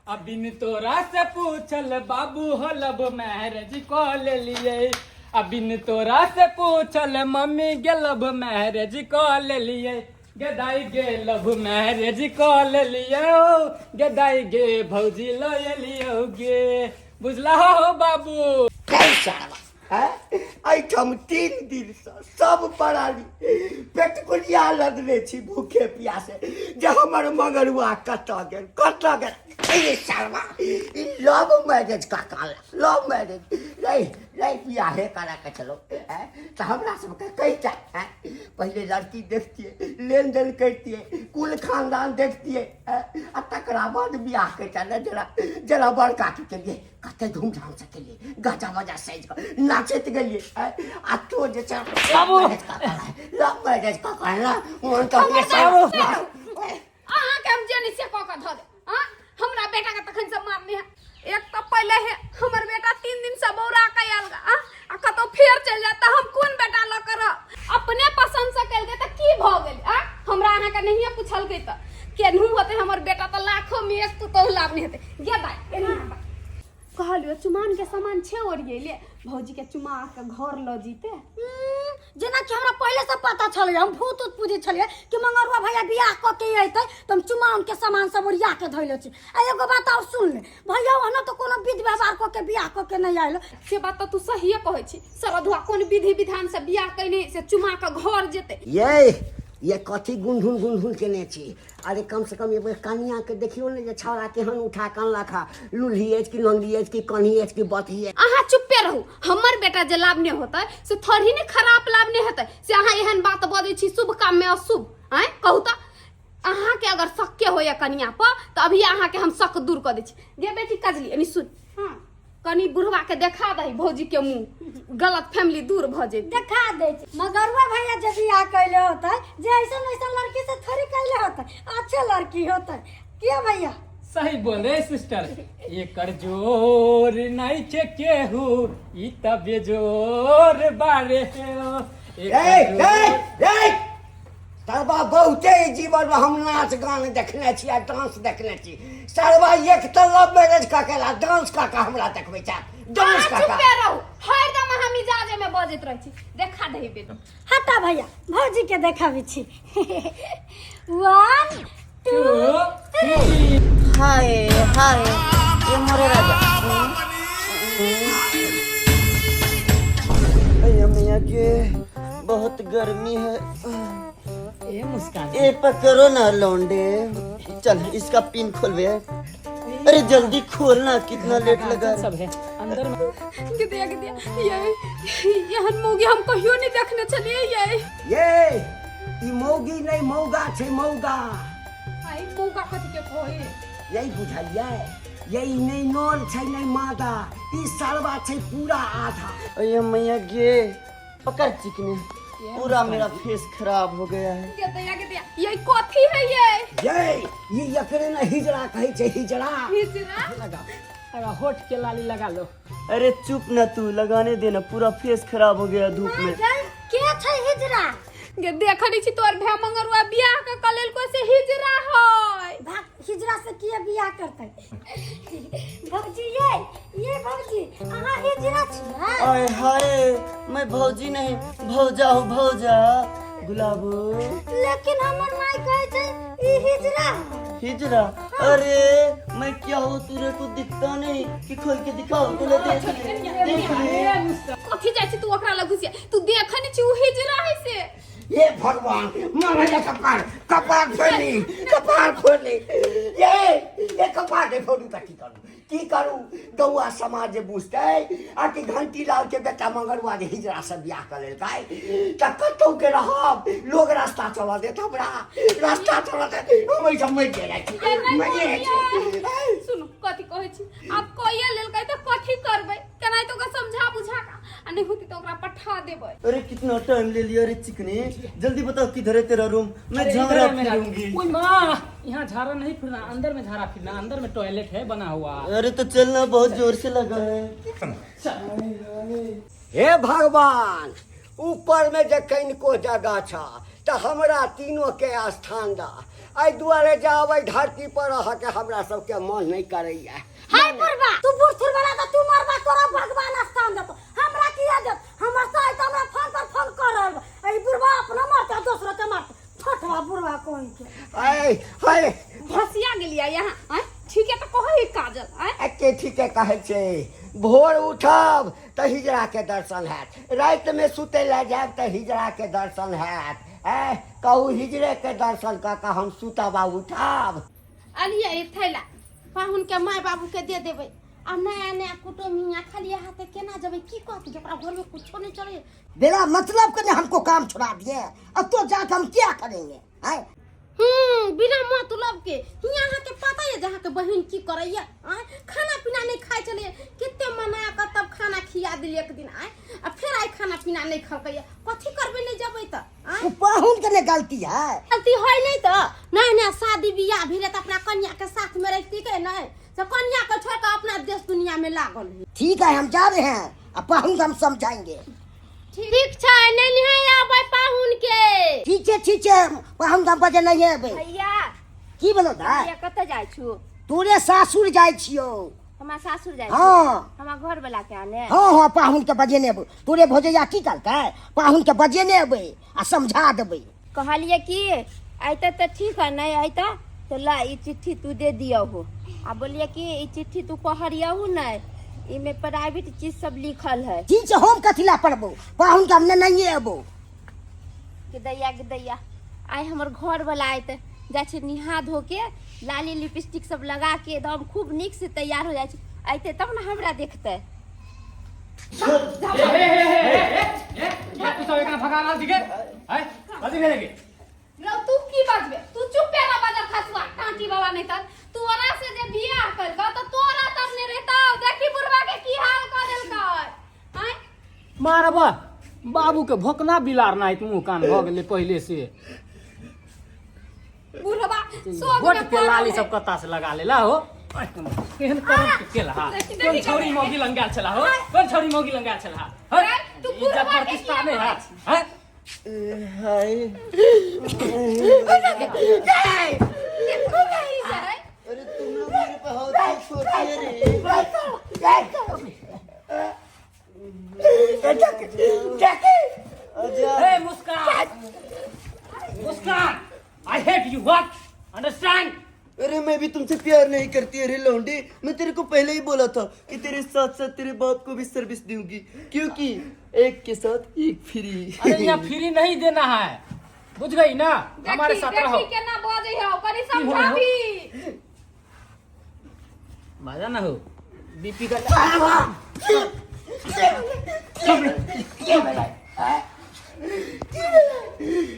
[SPEAKER 8] आ बिन तोरा से पूछल बाबू हो लव मैरिज कऽ लेलियै, आ बिन तोरा से पूछल मम्मी गे लव मैरिज कऽ लेलियै, गे दाई गे लव मैरिज कऽ लेलियै, गे दाई गे भौजी लऽ एलियौ गे। बुझला हो बाबू?
[SPEAKER 3] साला।
[SPEAKER 5] हैं एहिठाम 3 दिनसँ सब परानी पेटकुनिया लदने छी भूखे प्यासे जे हमर मगरुआ कतऽ गेल कतऽ गेल। ए सालवा, ई लव मैरिज काका, लव मैरिज नहीं नहीं बियाहे करा के चलो। हैं तऽ हमरा सबके कहिता, हैं पहिले लड़की देखतियै, लेन देन करितियै, कुल खानदान देखतियै, हैं आ तकरा बाद बियाह करिता ने। जरा जरा बड़का के केलियै, कते धूमधाम से केलियै, गाजा बाजा साजि कऽ नाचैत गेलियै, हैं आ तो जे छै
[SPEAKER 8] बाबू।
[SPEAKER 5] लव मैरिज कऽ ना मन तऽ
[SPEAKER 6] अहाँके हम जे नहि से कऽ कऽ धऽ देब। आँ हमरा बेटा के तखन से मारने है। एक तऽ पहिले है हमर बेटा 3 दिन से बौरा के आयल गा, आँ आ कतौ फेर चलि जायत तऽ हम कोन बेटा लऽ कऽ रहब? अपने पसंद से केलकै तऽ की भऽ गेल? आँ हमरा अहाँके नहिये पुछलकै तऽ केनहु होतै हमर बेटा तऽ लाखो में एक पुतोहु लाभ नहि हेतै। गे दाइ एना कहलियो चुमान के सामान छे ओरियेले, भौजी के चुमा के घर लऽ जीते।
[SPEAKER 7] जेना कि हमरा पहिले से पता छलै, हम भूत उत पूजै छलियै कि मंगरुआ भैया बियाह कऽ के अयतै तऽ हम चुमाउन के सामान सब ओरिया के धैले छी। आ एगो बात और सुन ले भैया, ओहनो तऽ कोनो विध व्यवहार कऽ के बियाह कऽ के नहि आयल।
[SPEAKER 6] से बात तऽ तू सहिए कहै छी सरधुआ, कोन विधि विधान से बियाह कयने से चुमा के घर जेतै।
[SPEAKER 5] ये कथी गुनधुन गुनधुन केने छी? अरे कम से कम एक बेर कनिया के देखियो ने जे छौड़ा केहन उठा के अनलक हा, लुल्ही अछि कि लंगड़ी अछि कि कन्ही अछि कि बतही अछि।
[SPEAKER 6] अहाँ चुप्पे रहू, हमर बेटा जे लाभ नहि होतै से थोड़ी ने खराब लाभ नहि हेतै से अहाँ एहन बात बजै छी शुभ काम में अशुभ। आँय कहू तऽ अहाँके अगर शक्के होइए कनिया पर तऽ अभी अहाँके हम शक दूर कऽ दै छी। गे बेटी कजली एनी सुन, कनी बुढ़वा के देखा दही भौजी के मुंह, गलत फैमिली दूर भऽ जेतै।
[SPEAKER 7] देखा दै छी मगरुआ भैया जे बियाह कैले होतै जे ऐसन ऐसन लड़की से थोड़ी कैले होतै, अच्छे लड़की होतै किया भैया?
[SPEAKER 8] सही बोले सिस्टर, एकर जोर नहीं छे केहू, ई त बेजोर बारे हो।
[SPEAKER 5] ए ए ए सरबा बहुते जीवन में हम नाच गान देखने छी आ डांस देखने छी। सरबा एक तऽ लव मैरिज कऽ के डांस कऽ के हमरा देखबै छै डांस
[SPEAKER 6] अहाँ
[SPEAKER 5] कऽ के।
[SPEAKER 6] चुपे रहू, हरदम अहाँ मिजाजे में बजैत रहै छी। देखा दही बेटा।
[SPEAKER 7] हटा भैया भौजी के देखाबै छी। 1 2 3।
[SPEAKER 9] हाय हाय ये मोरे राजा। अय्या मैया के बहुत गर्मी है।
[SPEAKER 8] ए मुस्कान
[SPEAKER 9] ए पकड़ो ना लौंडे, चल इसका पिन खोलवे। अरे जल्दी खोलना, कितना लेट लगा।
[SPEAKER 8] सब है अंदर में।
[SPEAKER 6] गिदिया गिदिया ये एहन मौगी हम कहियो नहीं देखने छलियै।
[SPEAKER 5] ये ई मौगी नहीं मौगा छै मौगा।
[SPEAKER 6] आई मौगा कथी के कहै?
[SPEAKER 5] यही बुझलियै, यही नहीं नर छै नहीं मादा, ई सरवा छै पूरा आधा।
[SPEAKER 9] अय्या मैया गे पकड़ चिकने, पूरा मेरा फेस खराब हो गया है।
[SPEAKER 6] गिदिया गिदिया ये कथी है ये?
[SPEAKER 5] ये एकरे ने हिजड़ा कहै छै, हिजड़ा।
[SPEAKER 6] हिजड़ा?
[SPEAKER 8] लगा अरे होठ के लाली लगा लो।
[SPEAKER 9] अरे चुप ना तू, लगाने देना, पूरा फेस खराब हो गया धूप में।
[SPEAKER 7] के छै हिजड़ा?
[SPEAKER 6] गे देख नै छी तोर भाय मंगरुआ बियाह के कलेल को से हिजड़ा है।
[SPEAKER 7] भाग हिजड़ा से किए बियाह करतै? भौजी ये भौजी अहाँ हिजड़ा छियै?
[SPEAKER 9] आय हाय मैं भौजी नहीं भौजा हूँ भौजा। गुलाबो
[SPEAKER 7] लेकिन हमर माय कहै छै ई हिजड़ा है।
[SPEAKER 9] हिजड़ा? अरे मैं क्या हूँ तुरे को दिखता नहीं कि खोल के दिखाओ तुले? देख ले देख ले।
[SPEAKER 6] कथी जाइ छी तू ओकरा लग घुसिया, तू देख नै छी उ हिजड़ा है से।
[SPEAKER 5] ये भगवान मारे कपार कपार फोड़ली कपार फोड़ली। ये कपार के फोड़ू तऽ की करू की करू? गौआ समाज जे बुझतै आ कि घंटी लाल के बेटा मंगरुआ जे हिजड़ा से बियाह कऽ लेलकै तऽ कतौ के रहब लोग रास्ता चलऽ देत? हमरा रास्ता चलऽ देत? हम एहिठाम मरि जाइ छी, मरि जाइ छी।
[SPEAKER 6] सुनू कथी कहै छी, आब कहिया लेलकै तऽ कथी करबै? केना तो ओकरा समझा बुझा के आ नहीं होती तो ओकरा पठा देबै।
[SPEAKER 9] अरे कितना टाइम ले लिया रे चिकने, जल्दी बताओ किधर है तेरा रूम, मैं
[SPEAKER 8] अरे इधर
[SPEAKER 9] झाड़ा
[SPEAKER 8] है मेरा।
[SPEAKER 9] फिरूंगी।
[SPEAKER 8] ओए माँ, यहाँ झाड़ा नहीं फिरना, अंदर में झाड़ा फिरना, अंदर में टॉयलेट है बना हुआ।
[SPEAKER 9] अरे तो चलना, बहुत जोर से लगा है।
[SPEAKER 5] हे भगवान, ऊपर में जे कनिको जगह छ तऽ हमरा तीनों के स्थान दा। एहि दुआरे जे अबै धरती पर रहके हमरा सबके मन नहीं करैया।
[SPEAKER 7] हाय बुढ़बा, तू बूढ़ थुर वाला तऽ तू मरबा, तोरा भगवान स्थान देतो, हमरा किया देत? हमर साइ तऽ हमरा फोन पर फोन कर रहल बा। ई बुढ़बा अपना मरता दोसरो के मारता, छोटवा बुढ़बा कोई के।
[SPEAKER 5] आय हाय
[SPEAKER 6] भसिया गेलियै यहाँ। आँय ठीक है तऽ कहै काजल। आँय
[SPEAKER 5] एके ठीके कहै छै, भोर उठब तऽ हिजड़ाके दर्शन हैत, रातिमे सुतै लए जायब तऽ हिजड़ाके दर्शन हैत। ऐ कहू, हिजड़ेके दर्शन कऽ कऽ हम सुतब आ उठब?
[SPEAKER 4] अलियै ई थैला पाहुनके माय बाबूके दे देबै। आ नया नया कुटुम हियाँ खाली हाथे केना जेबै? की कहतै जे ओकरा घरमे कुछो नहि चलै?
[SPEAKER 3] बिना मतलब के ने हमको काम छुड़ा दिए, अब तो जाके हम क्या करेंगे हैं?
[SPEAKER 4] बिना मतलब के हियाँ अहाँके पता यऽ जे अहाँके बहिन की करैया? आँय, खाना पीना नहि खाइ छलै, कते मना कऽ तब खाना खिया देलियै एक दिन। आँय, आ फेर आइ खाना पीना नहि खलकैया। कथी करबै नहि जेबै तऽ? आँय,
[SPEAKER 3] वो पाहुन के ने गलती है।
[SPEAKER 4] गलती होइ नहि तऽ नया नया शादी बियाह भेलै तऽ अपना कन्या के साथ में रहिती के नहि से कन्या के छोड़ कऽ अपना देश दुनिया में लागल है।
[SPEAKER 3] ठीक है, हम जा रहे हैं, अब पाहुन को हम समझाएंगे।
[SPEAKER 4] ठीक छै, नहि निहाय आबै पाहुन के।
[SPEAKER 3] ठीक है, ठीक है, पाहुन के हम बजे नहीं है।
[SPEAKER 2] भैया।
[SPEAKER 3] की बोलो दा?
[SPEAKER 2] भैया, कतऽ जाइ छु?
[SPEAKER 3] तोरे सासुर जाइ छियौ।
[SPEAKER 2] हमरा सासुर जाइ छु?
[SPEAKER 3] हाँ।
[SPEAKER 2] हमरा घर वाला के आने?
[SPEAKER 3] हाँ हाँ, पाहुन के बजेने अबै। तोरे भौजैया की कहलकै? पाहुन के बजेने अबै आ समझा देबै।
[SPEAKER 2] कहलिए कि अयतै तऽ ठीक है, नहि अयतै तऽ ला ई चिट्ठी तू दे दियहु। आ बोलिए कि ई चिट्ठी तू पढ़ियहु नहि, इमे प्राइवेट चीज सब लिखल है।
[SPEAKER 3] ठीक छै, हम कथी ला पढ़बौ? पाहुन के हम ने अबौ।
[SPEAKER 2] के दैया के दैया, आइ हमर घर वाला अयतै। जाइ छै निहा धो के, लाली लिपस्टिक सब लगा के एकदम खूब नीक से तैयार हो जाइ छै। अयतै तब ने हमरा देखतै।
[SPEAKER 8] हे हे हे हे हे हे, तू सब एकरा भगा रहल छी गे? हैं, कथी भेलै गे?
[SPEAKER 6] रौ, तू की बजबे? तू चुप्पे रह बजर खसुआ टांटी वाला। नहीं त तोरा से जे बियाह कलका त तोरा तर ने रहता। देखी बुढ़वा के की हाल कर देलकै। आँय।
[SPEAKER 8] मारबा बाबू के भोकना बिलार नाहित मुंह कान भऽ गेलै पहिले से।
[SPEAKER 6] बुढ़वा सोग
[SPEAKER 8] गोट
[SPEAKER 6] में
[SPEAKER 8] के
[SPEAKER 6] पड़ल
[SPEAKER 8] लाली
[SPEAKER 6] है।
[SPEAKER 8] सब कत्ता से लगा लेला हो? केहन करम के केलहा?
[SPEAKER 6] देखी,
[SPEAKER 8] कोन
[SPEAKER 6] देखी,
[SPEAKER 8] छौरी
[SPEAKER 6] देखी।
[SPEAKER 8] मौगी लंग गेल छला हो? कोन छौरी मौगी लंग गेल छला? हट,
[SPEAKER 6] तू
[SPEAKER 8] इज्जत
[SPEAKER 6] बुढ़वा के
[SPEAKER 8] प्रतिष्ठा
[SPEAKER 6] किया
[SPEAKER 8] नहि
[SPEAKER 6] मारै
[SPEAKER 8] है हैं?
[SPEAKER 9] हाय।
[SPEAKER 6] देखू कहीं से है।
[SPEAKER 9] अरे, तुम लोग मेरे पे हाथ क्यों छोड़ती है रे? आजा।
[SPEAKER 8] Hey Muskan, Muskan, I hate you, what understand?
[SPEAKER 9] अरे, मैं भी तुमसे प्यार नहीं करती। अरे लौंडे, मैं तेरे को पहले ही बोला था कि तेरे साथ साथ तेरे बाप को भी सर्विस दूंगी, क्योंकि एक के साथ एक फ्री।
[SPEAKER 8] अरे, यहाँ फ्री नहीं देना है, बुझ गई ना? हमारे
[SPEAKER 6] देखी
[SPEAKER 8] साथ रहो।
[SPEAKER 6] देखी केना बजै हौ, कनी
[SPEAKER 8] की होलै हौ?
[SPEAKER 6] समझाबी।
[SPEAKER 8] मजा ना हो बीपी का।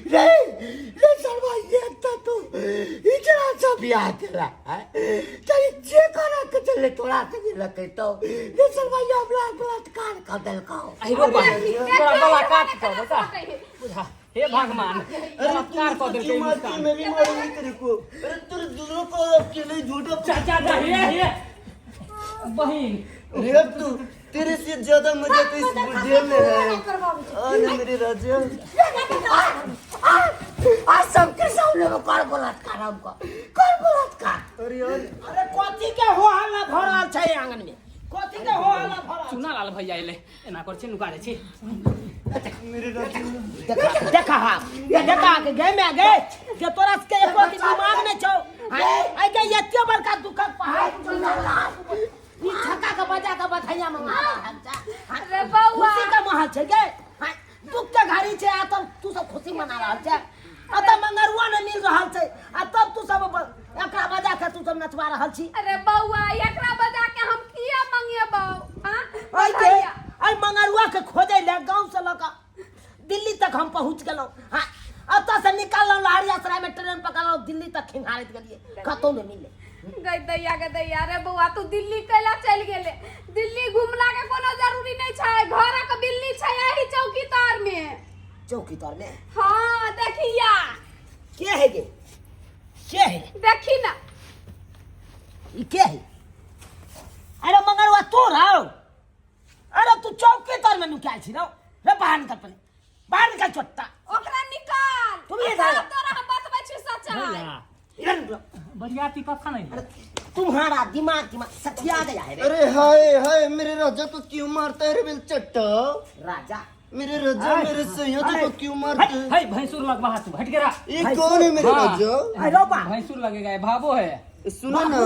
[SPEAKER 5] रे रे सरवा, एक तऽ तू हिजड़ा से बियाह केला हैं? चल, जे करा के चले तोरा से भी लकेतो रे सरवा, ये हमरा बलात्कार कर देलकौ।
[SPEAKER 8] अहिरो बा, तोरा गला काट के बता।
[SPEAKER 6] सकै है।
[SPEAKER 8] बुझा, हे भगवान,
[SPEAKER 9] अरे,
[SPEAKER 8] बलात्कार
[SPEAKER 9] तू
[SPEAKER 8] कर देलकै
[SPEAKER 9] क्यों मारती?
[SPEAKER 8] मुस्कान।
[SPEAKER 9] मैं भी मारूंगी तेरे को। अरे, तेरे दोनों को अकेले झूठा।
[SPEAKER 8] चाचा जा, हे हे बहिन।
[SPEAKER 9] अरे, अब तू तेरे से ज्यादा मजा तो इस बुढ़िया में है। आने मेरे राजा।
[SPEAKER 5] आ सबके सामने में कर बलात्कार, हमको कर बलात्कार।
[SPEAKER 9] अरे यार।
[SPEAKER 1] अरे, कथी के हो हल्ला भऽ रहल छै आंगन में? कथी के हो हल्ला भऽ रहल?
[SPEAKER 8] चुना लाल भैया एलै, एना कर छै, नुका जाइ छी।
[SPEAKER 9] मेरे राजा।
[SPEAKER 1] देखा देखा, हाँ ये देखा के गए में गए जे तोरा के एको के दिमाग नहीं छौ। आइ के एते बड़का दुखक पहाड़ ई छक्का के बजा के बधैया मंगा रहल छै।
[SPEAKER 6] अरे बौआ।
[SPEAKER 1] खुशी के माहौल छै गे। हाँ, दुख के घड़ी छै आ तब तू सब खुशी मना रहल छै। आ तब मंगरुआ नहीं मिल रहल छै आ तब तू सब एकरा बजा के तू सब नचवा रहल छी।
[SPEAKER 6] अरे बौआ, एकरा बजा के हम किया मंगेबौ? हाँ।
[SPEAKER 1] आइ के आइ मंगरुआ के खोजै ले गांव से लऽ कऽ दिल्ली तक हम पहुंच गेलहुँ। हाँ, एतऽ से निकललहुँ, लहरियासराय में ट्रेन पकड़लहुँ, दिल्ली तक खिंघारैत गेलियै, कतौ नहि मिललै।
[SPEAKER 6] गई दैया के दैया। रे बौआ, तू दिल्ली कैला चलि गेले? दिल्ली घुमला के कोनो जरूरी नहि छै। घरक बिल्ली छै एही चौकी तर में।
[SPEAKER 1] चौकी तर में?
[SPEAKER 6] हाँ, देखिया।
[SPEAKER 1] के है गे? के है?
[SPEAKER 6] देखी ना।
[SPEAKER 1] ई के है? अरे मंगरुआ, तू रहो? अरे, तू चौकी तर में नुकायल छी रौ। रे, बाहर निकल पहिले, बाहर निकल चोट्टा।
[SPEAKER 6] ओकरा निकाल।
[SPEAKER 1] तुम ये
[SPEAKER 6] आ
[SPEAKER 1] जा।
[SPEAKER 6] तब तोरा हम बतबै छी सच्चाई।
[SPEAKER 8] भैया।
[SPEAKER 1] इधर निकलो।
[SPEAKER 8] बरियाती कखन अइलै?
[SPEAKER 1] तुम्हारा दिमाग दिमाग सठिया गया है रे।
[SPEAKER 9] अरे हाय हाय, मेरे राजा को क्यों मारता है रे बेल चट्टा?
[SPEAKER 1] राजा?
[SPEAKER 9] मेरे राजा, मेरे सैया को क्यों मारते है?
[SPEAKER 8] है भैंसुर लगवा तू, हट गिरा।
[SPEAKER 9] ये कौन है मेरे
[SPEAKER 8] हाँ।
[SPEAKER 9] राजा?
[SPEAKER 1] अरे बा।
[SPEAKER 8] भैंसुर लगेगा, ये भाबो है।
[SPEAKER 9] सुनो ना।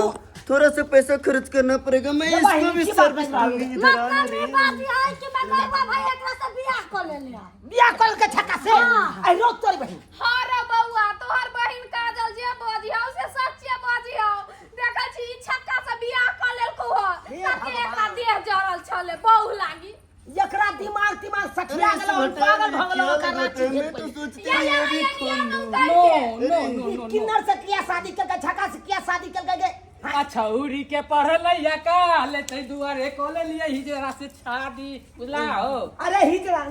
[SPEAKER 9] थोड़ा सा पैसा खर्च करना पड़ेगा, मैं
[SPEAKER 1] ये
[SPEAKER 9] इसको
[SPEAKER 1] बहिन
[SPEAKER 9] भी
[SPEAKER 1] की बात
[SPEAKER 9] सर्विस
[SPEAKER 1] बता रही
[SPEAKER 9] दूंगी। इधर आ
[SPEAKER 7] मतलब
[SPEAKER 9] रे।
[SPEAKER 7] ई बात है कि मगरुआ भाई एकरा से बियाह क लेले है।
[SPEAKER 1] बियाह कल के छक्का से आई रोक तोरी बहिन।
[SPEAKER 6] हाँ रे बौआ, तोहर बहिन काजल जे बजिहौ से सच्चे बजिहौ। देखै छी ई छक्का से बियाह कऽ लेलकौ हँ,
[SPEAKER 1] हे
[SPEAKER 6] तते
[SPEAKER 1] भगवान।
[SPEAKER 6] एकरा देह जरल छलै बहु लागी।
[SPEAKER 1] एकरा दिमाग तिमाग सठिया
[SPEAKER 9] अरे
[SPEAKER 1] गेलो,
[SPEAKER 9] इसे
[SPEAKER 1] पागल
[SPEAKER 9] हटाने
[SPEAKER 1] भ गेलो
[SPEAKER 9] क्या
[SPEAKER 1] ओकर
[SPEAKER 9] लगाते
[SPEAKER 1] रांची
[SPEAKER 9] हैं?
[SPEAKER 1] भेज
[SPEAKER 9] मैं तो
[SPEAKER 1] पड़ी।
[SPEAKER 9] सोचती
[SPEAKER 6] या
[SPEAKER 9] हूँ
[SPEAKER 6] या
[SPEAKER 9] ये भी
[SPEAKER 6] या
[SPEAKER 9] खून
[SPEAKER 6] या
[SPEAKER 9] दूं।
[SPEAKER 8] नो नो नो नो नो।
[SPEAKER 1] किन्नर से किया शादी करके, छक्का से किया शादी करके गे।
[SPEAKER 8] छौरी के पढ़लैया काल तै दुआरे कऽ लेलियै हिजरा से शादी, बुझला हो?
[SPEAKER 1] अरे हिजरा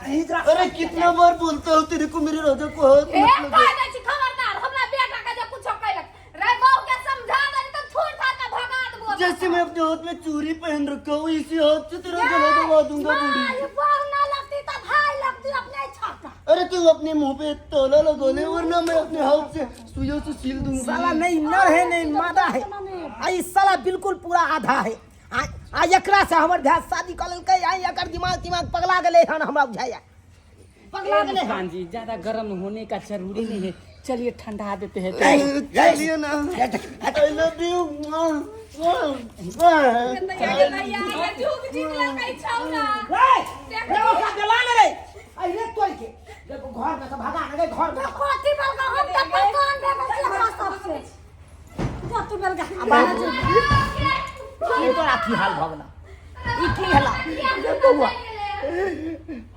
[SPEAKER 1] हिजरा।
[SPEAKER 9] अरे कितना बार बोलता हूँ तेरे को, मेरे राजा को हाथ
[SPEAKER 6] ए
[SPEAKER 9] मत लगा।
[SPEAKER 6] कह दै छी खबरदार, हमरा बेटा के जे कुछो कहलक रे बहू के समझा दे त थूर थार के भगा देबो।
[SPEAKER 9] जैसे मैं अपने हाथ में चूड़ी पहन रखा हूँ, इसी हाथ से तेरा गला दबा दूंगा बूढ़ी।
[SPEAKER 7] माय बहू ना लगती त भाई लगती अपने छक्का।
[SPEAKER 9] अरे तू अपने मुंह पे ताला लगा ले, वरना मैं अपने हाथ से सुइयों से सील दूंगी।
[SPEAKER 1] साला नहीं नर है नहीं मादा है, आ ई साला बिल्कुल पूरा आधा है। आ आ एकरा से हमर भाय शादी कऽ लेलकै। आ एकर दिमाग तिमाग पगला गेलै हन, हमरा बुझाइया पगला
[SPEAKER 8] ए
[SPEAKER 1] गेलै हन।
[SPEAKER 8] मुस्कान जी, ज्यादा गर्म होने का जरूरी नहीं है, चलिए ठंडा देते हैं।
[SPEAKER 9] चलिए ना, I love you.
[SPEAKER 6] झुक जीत लकै छौरा।
[SPEAKER 1] रे रे ओकरा देला ने रे, आई रे तोड़ के देखो घर में से भगा ने रे घर में।
[SPEAKER 7] कथी बेलगा, हम त परेशान भे गेल छी एकरा सबसे। जा तू बेलगा।
[SPEAKER 1] ई तोरा की हाल भऽ गेला, ई की भेला?
[SPEAKER 5] रे बौआ,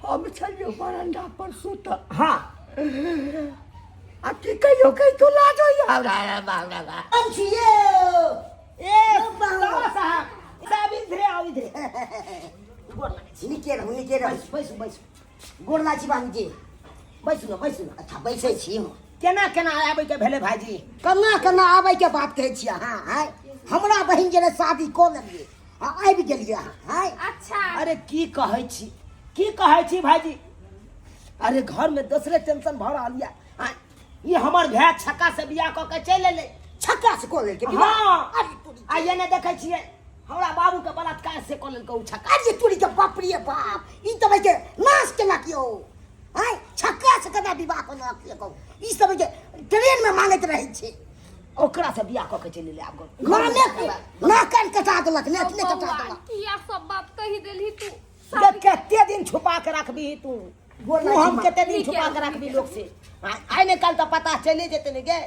[SPEAKER 5] हम छलियौ बरंडा पर सुतल।
[SPEAKER 1] हाँ
[SPEAKER 5] आ की कहियो कहि तो लाज होइए हमरा। बाप रे बाप।
[SPEAKER 3] हम छियै।
[SPEAKER 1] ए बाबा साहब साहब, इधरे आओ इधरे। गोर लागै छी।
[SPEAKER 3] नीके रहू, नीके रहू।
[SPEAKER 1] बैसू बैसू।
[SPEAKER 3] गोर लागै छी बाबूजी।
[SPEAKER 1] बैसू ने, बैसू ने।
[SPEAKER 3] अच्छा, बैसै छी हम।
[SPEAKER 1] केना केना आबै के भेलै भाईजी?
[SPEAKER 3] केना केना आबै के बात कहै छी अहाँ? आँय, हमरा बहिन जे शादी कऽ लेलियै आ आबि गेलियै अहाँ? आँय।
[SPEAKER 6] अच्छा।
[SPEAKER 1] अरे की कहै छी, की कहै छी भाईजी, अरे घर में दोसरे टेंशन भऽ रहल यऽ। आँय, ई हमर भाय छक्का से बियाह कऽ के चलि एलै।
[SPEAKER 3] छक्का से कऽ लेलकै विवाह?
[SPEAKER 1] हाँ।
[SPEAKER 3] अरे तोरी।
[SPEAKER 1] आ एने देखै छियै हमरा बाबू के बलात्कार से कऽ लेलकै ओ छक्का।
[SPEAKER 3] अरे तोरी के बाप रे बाप, ई तऽ के नाश केलक यौ। आँय, छक्का से केना विवाह केलक यौ? कहू, ई सब के ट्रेन में मांगैत रहै छै।
[SPEAKER 1] ओकरा से बियाह कऽ के चलि एलै आब घर।
[SPEAKER 3] नामे ना कान कटा देलक, ने अपने कटा
[SPEAKER 6] बौआ,
[SPEAKER 3] देलक।
[SPEAKER 6] किया सब बात कहि देलही तू?
[SPEAKER 1] गे कते दिन छुपा के रखबी तू?
[SPEAKER 3] गोर
[SPEAKER 1] तू
[SPEAKER 3] लागै
[SPEAKER 1] हम
[SPEAKER 3] छी।
[SPEAKER 1] कते दिन छुपा के रखबी लोग से? आइ ने काल्हि तऽ पता चलि जेतै ने गे,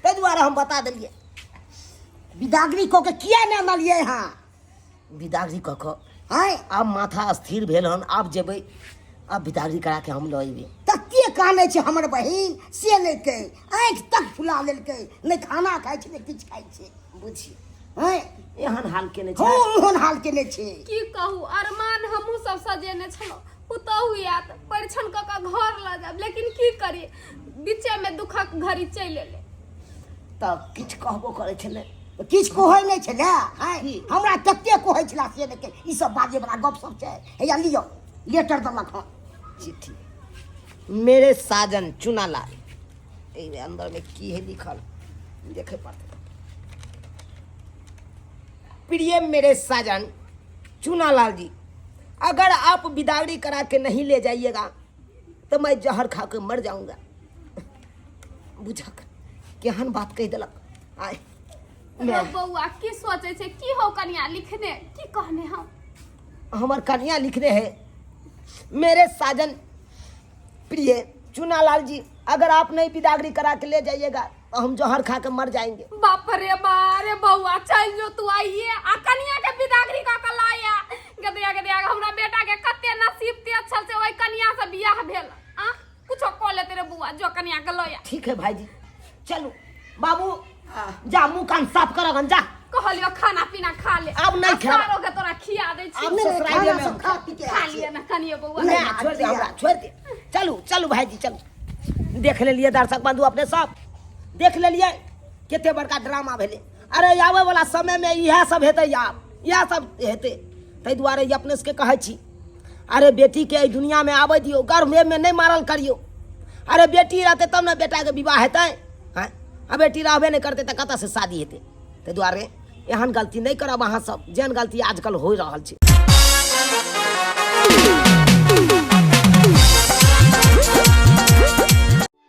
[SPEAKER 1] ताहि दुआरे हम बता देलियै।
[SPEAKER 3] बिदागरी कऽ के किया नहि अनलियै अहाँ?
[SPEAKER 1] बिदागरी कऽ कऽ
[SPEAKER 3] आँय,
[SPEAKER 1] आब माथा स्थिर भेल हन, आब जेबै, आब बिदागरी करा के हम लऽ अयबै।
[SPEAKER 3] तते कानै छै हमर बहिन से नहि कहै, आँखि तक फुला लेलकै, नहि खाना खाइ छै नहि किछु खाइ छै।
[SPEAKER 1] बुझी
[SPEAKER 3] आँय,
[SPEAKER 1] एहन हाल केने छै।
[SPEAKER 3] हँ, ओहन हाल केने छै।
[SPEAKER 6] की कहू, अरमान हमहूँ सब सजेने छलहुँ पुतोहु आयत परिछन कऽ कऽ घर लऽ जायब, लेकिन की करी, बीचेमे दुखक घड़ी चलि एलै।
[SPEAKER 1] तऽ किछु कहबो करै छलै?
[SPEAKER 3] किछु कहै नहि छलै। आँय, हमरा तते कहै छलै से नहि कहै। ई सब बाजै बला गप सब छै? हैया लिअ, लेटर देलक हँ।
[SPEAKER 1] चिट्ठी, मेरे साजन चुनालाल। एहिमे अंदरमे की है लिखल देखे पड़तै। प्रिय मेरे साजन चुनालाल जी, अगर आप बिदागरी करा के नहीं ले जाइएगा तो मैं जहर खा के मर जाऊंगा। बुझक केहन बात कहि देलक आय।
[SPEAKER 6] रौ बौआ, की सोचै छै? की हौ कनिया लिखने, की कहने हम?
[SPEAKER 1] हमर कन्या लिखने है, मेरे साजन प्रिय चुनालाल जी, अगर आप नहीं बिदागरी करा के ले जाइएगा तो हम जहर खा के मर जाएंगे।
[SPEAKER 6] बाप रे बा, रे बौआ चल जो तू आइए आ कनिया के बिदागरी कऽ के लाया। गदया गदया, हमरा बेटा के कते नसीब तेज छल से ओहि कनिया से बियाह भेल। आ कुछो कऽ लेते रे बौआ, जो कनिया के लया।
[SPEAKER 1] ठीक है भाईजी, चलू बाबू, जा मुंह कान साफ कर जा।
[SPEAKER 6] कहलियो खाना पीना खा ले।
[SPEAKER 1] आब नहि
[SPEAKER 6] आ
[SPEAKER 1] खायब।
[SPEAKER 6] सारो के तोरा खिया दै छी।
[SPEAKER 1] आब
[SPEAKER 3] नहि,
[SPEAKER 1] ससुराले
[SPEAKER 3] खाना
[SPEAKER 1] में
[SPEAKER 3] सब खा पी के
[SPEAKER 6] खा लिअ ने कनियो बौआ।
[SPEAKER 1] नहि, छोड़ दे हमरा, छोड़ दे। चलू चलू भाईजी चलू। देख लेलियै दर्शक बंधु, अपने सब देख लेलियै कते बड़का ड्रामा भेलै। अरे आबै वाला समय में इएह सब हेतै, आब इएह सब हेतै। ताहि दुआरे ई अपने सबके कहै छी, अरे बेटीके एहि दुनियामे आबै दियौ, गर्भेमे नहि मारल करियौ। अरे बेटी रहतै तब ने बेटाके विवाह हेतै। आँय, आ बेटी रहबे नहि करतै तऽ कतऽसँ शादी हेतै? ताहि दुआरे एहन गलती नहि करब अहाँ सब, जेहन गलती आजकल होइ रहल छै।